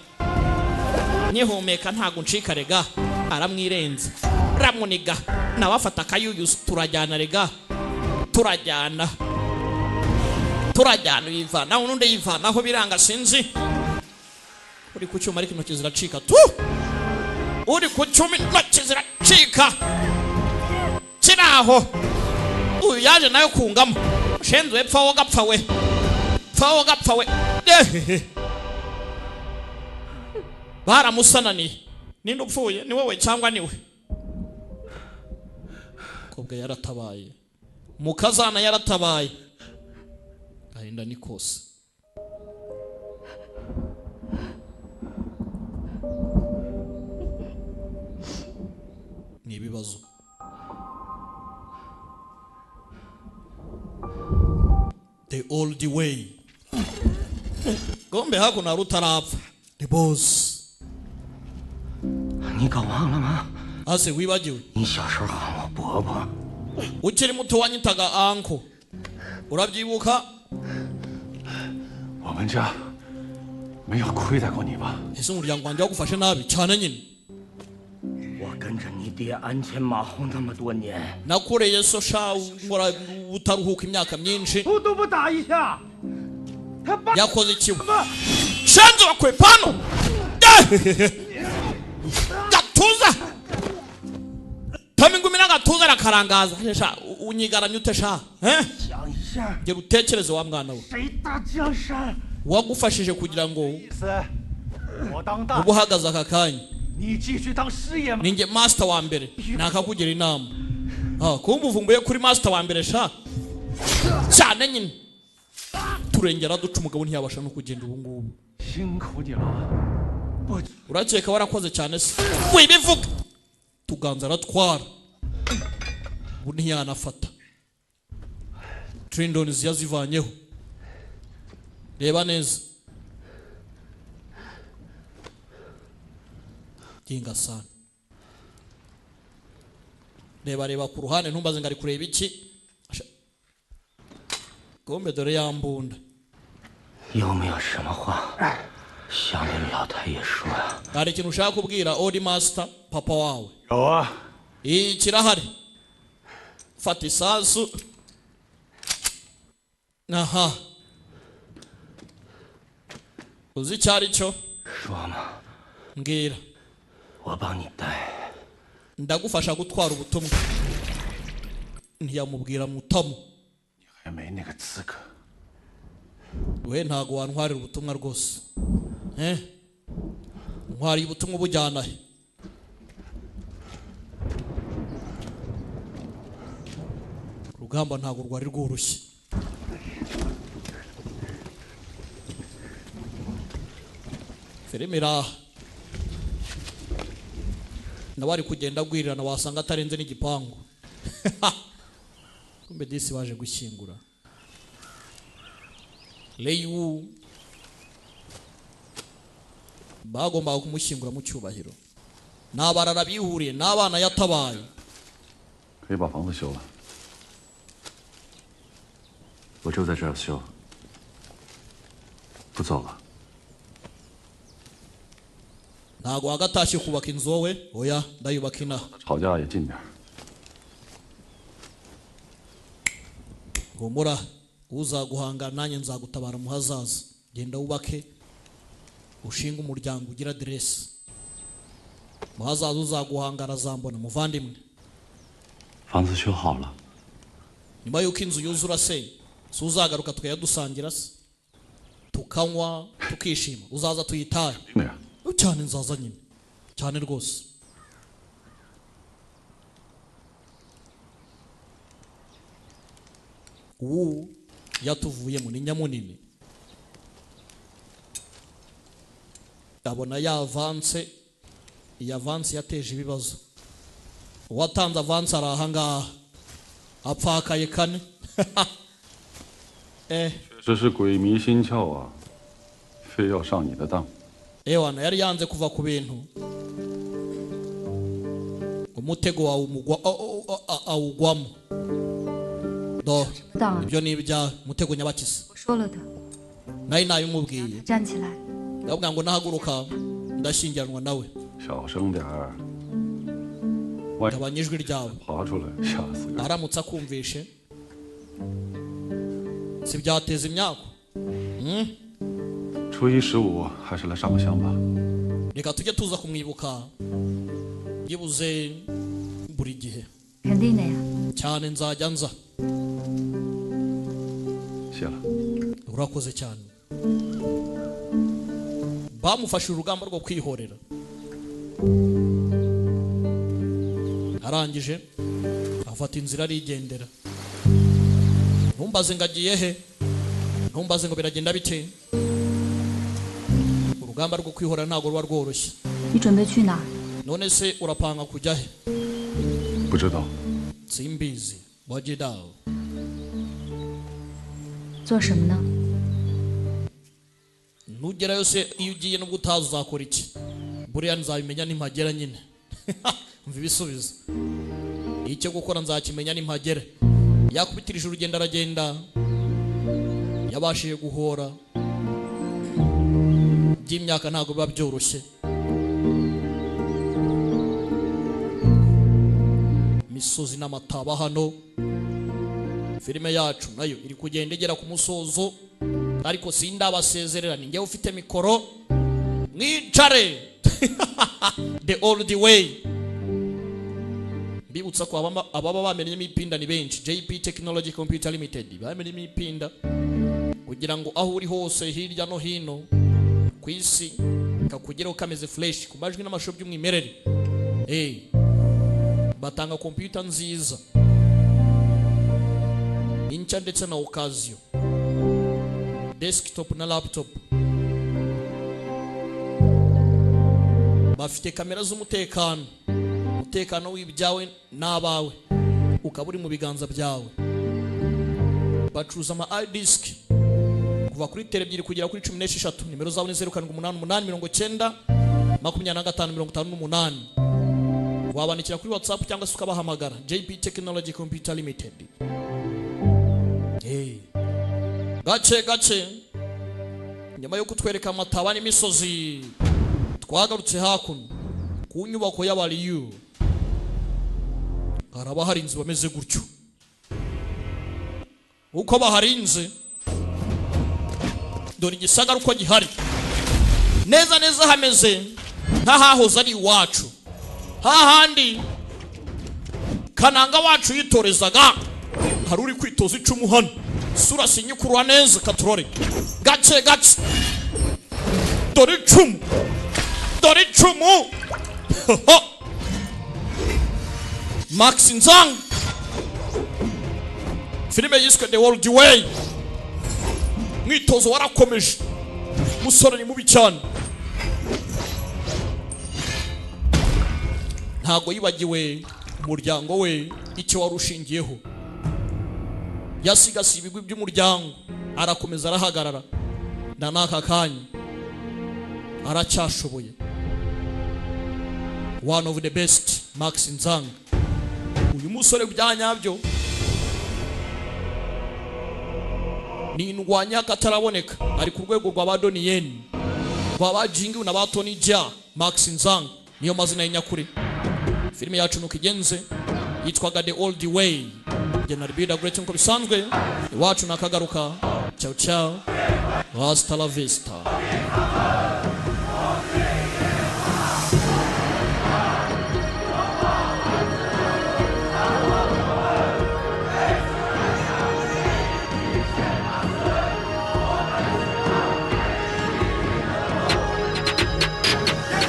Nyihumeka ntago ncika rega, aramwirenza. Ramuniga, nawe afata akayuyu turajyana rega. Turajyana. Turajyana yivana, unundi yivana aho biranga sinzi. Uri ku cyuma ariko intoki ziracika tu. Uri ku cyuma intoki ziracika. Kiraho. Uyu yaje nayo kungamo. Shenzi wepfa wo gapfa we. Pfa wo gapfa we. Baramusananiye. Ninde upfuye? Ni wowe cyangwa niwe? Kobwa yaratabaye. Mukazana yaratabaye. Gahinda ni kose. Ni ibibazo. The old way. Gombe hakuno hari utarapfa. The boss. 你搞忘了吗？ Ase wibagiwe. 你小时候喊我伯伯。 Ukiri muto wanyitaga uncle. Urabyibuka? 我们家没有亏待过你吧？ Ese umuryango wanjye wagufashe nabi cyane nyine. 我跟着你爹鞍前马后那么多年。 Nakoreye so sha nkora utaruhuka imyaka myinshi. 不都不打一下。 Yakoze ikiwe. Shenzi wakwepano. Gatuza. Tama ingumi n'agatuza arakarangaza. Sha unyigaramye ute sha? Gera utekereze wa mwana we. Wagufashije kugira ngo ubu uhagaze aka kanya. Ninjye master wa mbere nakakugira inama. Kumva uvumbuye kuri master wa mbere sha. Cyane nyine. Turengera duca umugabo ntiyabasha no kugenda ubu ngubu. Urakeka warakoze cyane se. Wibivuga. Tuganza aratwara. Ubu ntiyanafata. Trindon yazivanyeho. Reba neza. Kinga sana. Reba reba ku ruhande ntumbaze ngari kureba iki. Gombe dore yambunda. 有没有什么话想对老太爷说呀？ Hari ikintu ushaka kubwira old master papa wawe? 有啊。 Kirahari. Fata isasu. Aha. Uzi icyo ari cyo? 说嘛。 Mbwira. 我帮你带。 Ndagufasha gutwara ubutumwa. Ntiyamubwira mutamu. 还没那个资格。 We ntago wantwarira ubutumwa rwose. Ntwariye ubutumwa ubujyana he? Urugamba ntago rwari rworoshye. Filime iraha. Nawe ari kugenda agwirirana wasanga atarenze n'igipangu. Kumbe disi baje gushyingura. Leyu bagombaga kumushyingura mu cyubahiro. N'abarara bihuriye n'abana yatabaye. 可以把房子修了。我就在这儿修。不走了。 Ntabwo wagatashye kubaka inzu wowe? Oya, ndayubaka inaha. 吵架也近点儿。 Humura, uzaguhanga nanjye nzagutabara mu hazaza. Genda wubake, ushinge umuryango, ugira aderesi. Mu hazaza uzaguhangara azambona, muvandimwe. 房子修好了， Nyuma y'uko inzu yuzura se, si uzagaruka tukajya dusangira se, tukanywa, tukishima? Uzaza tuyitahe. 定的呀。 Cyane, nzaza nyine, cyane rwose. Ubu yatuvuyemo ni nyamunini, abona ya avance. Iyi avance yateje ibibazo. Uwatanze avance ari ahangaha, apfakaye kane eh. 这是鬼迷心窍啊，非要上你的当。 Ewana yari yanze kuva ku bintu, umutego wawe umugwa awugwamo do. 当 Ibyo ni ibya mutego nyabakizi. 我说了的， Nari nabimubwiye. 站起来， Ndavuga ngo nahaguruka ndashyingiranwa nawe. 小声点儿， Gabanya ijwi ryawe. 爬出来吓死人！ Aramutse akumvishe si byateza imyaku? Mm? 初一十五还是来上个香吧。 Reka tujye tuza kumwibuka byibuze buri gihe. 肯定的呀。 Cyane, nzajya nza. 谢了。 Urakoze cyane. Bamufashe urugamba rwo kwihorera, arangije afata inzira arigendera. Ntumbaze ngo agiye he, ntumbaze ngo biragenda bite. Urugamba rwo kwihorera ntabwo ruba rworoshye. 你准备去哪儿？ None se urapanga kujya he? 不知道， Simbizi wajidawo. 做什么呢？ Nugerayo se, iyo ugiye nubwo utazi, uzakora iki? Buriya nzabimenya nimpagera nyine. Umva ibisubizo, icyo gukora nzakimenya nimpagera. Yakubitirije urugendo aragenda, yabashije guhora by'imyaka, ntabwo biba byoroshye. Imisozi n'amataba hano. Filime yacu nayo iri kugenda igera ku musozo, ariko sindabasezerera. Ni njyewe ufite mikoro, mwicare. The Old Way. Mbibutsa ko ababa bamenyemo ipinda ni benshi. JP Technology Computer Limited bamenyemo ipinda kugira ngo aho uri hose hirya no hino ku isi kakugeraho kameze fresh ku majwi n'amashusho by'umwimerere. Batanga computer nziza inshya ndetse na occasion, desktop na laptop. Bafite kamera z'umutekano, umutekano w'ibyawe n'abawe ukaba uri mu biganza byawe. Bacuruza ama iDisk kuva kuri tera 2 kugera kuri 16. Nimero zabo ni 0788 90 25 58. Wabandikira kuri WhatsApp cyangwa se ukabahamagara. JP Technology Computer Limited. Hey. Gace gace nyuma yo kutwereka amataba n'imisozi, twagarutse hakuno ku nyubako y'abariyu. Haraba hari inzu bameze gutyo uko baharinze. Dore igisagara uko gihari neza neza, hameze nk'ahahoze ari iwacu, hahandi Kananga wacu yitorezaga. Hari uri kwitoza icumu hano, sura sinyikurwa neza katurore. Gace gace, dore icumu, dore icumu. Max Nzang, filime yiswe The World Way. Mwitozo warakomeje, musore ni mubi cyane, ntago yibagiwe umuryango we icyo wari ushingiyeho. Yasigasiye ibigwi by'umuryango, arakomeza arahagarara, na n'aka kanya aracyashoboye. One of the best, Max Nzang. Uyu musore bya nyabyo Ni indwanya kataraboneka, ari ku rwego rwa ba Donnie Yen, rwa ba Jingu na ba Tony Jaa. Max Nzang niyo mazina y'inyakuri. Filime yacu nuko igenze, yitwaga The Old Way. Njye na Bida Great nkuko bisanzwe, iwacu nakagaruka. Ciao ciao, hasta la vista.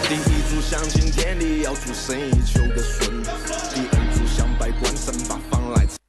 第一炷香敬天地，要出生意求个顺；第二炷香拜关神，八方来。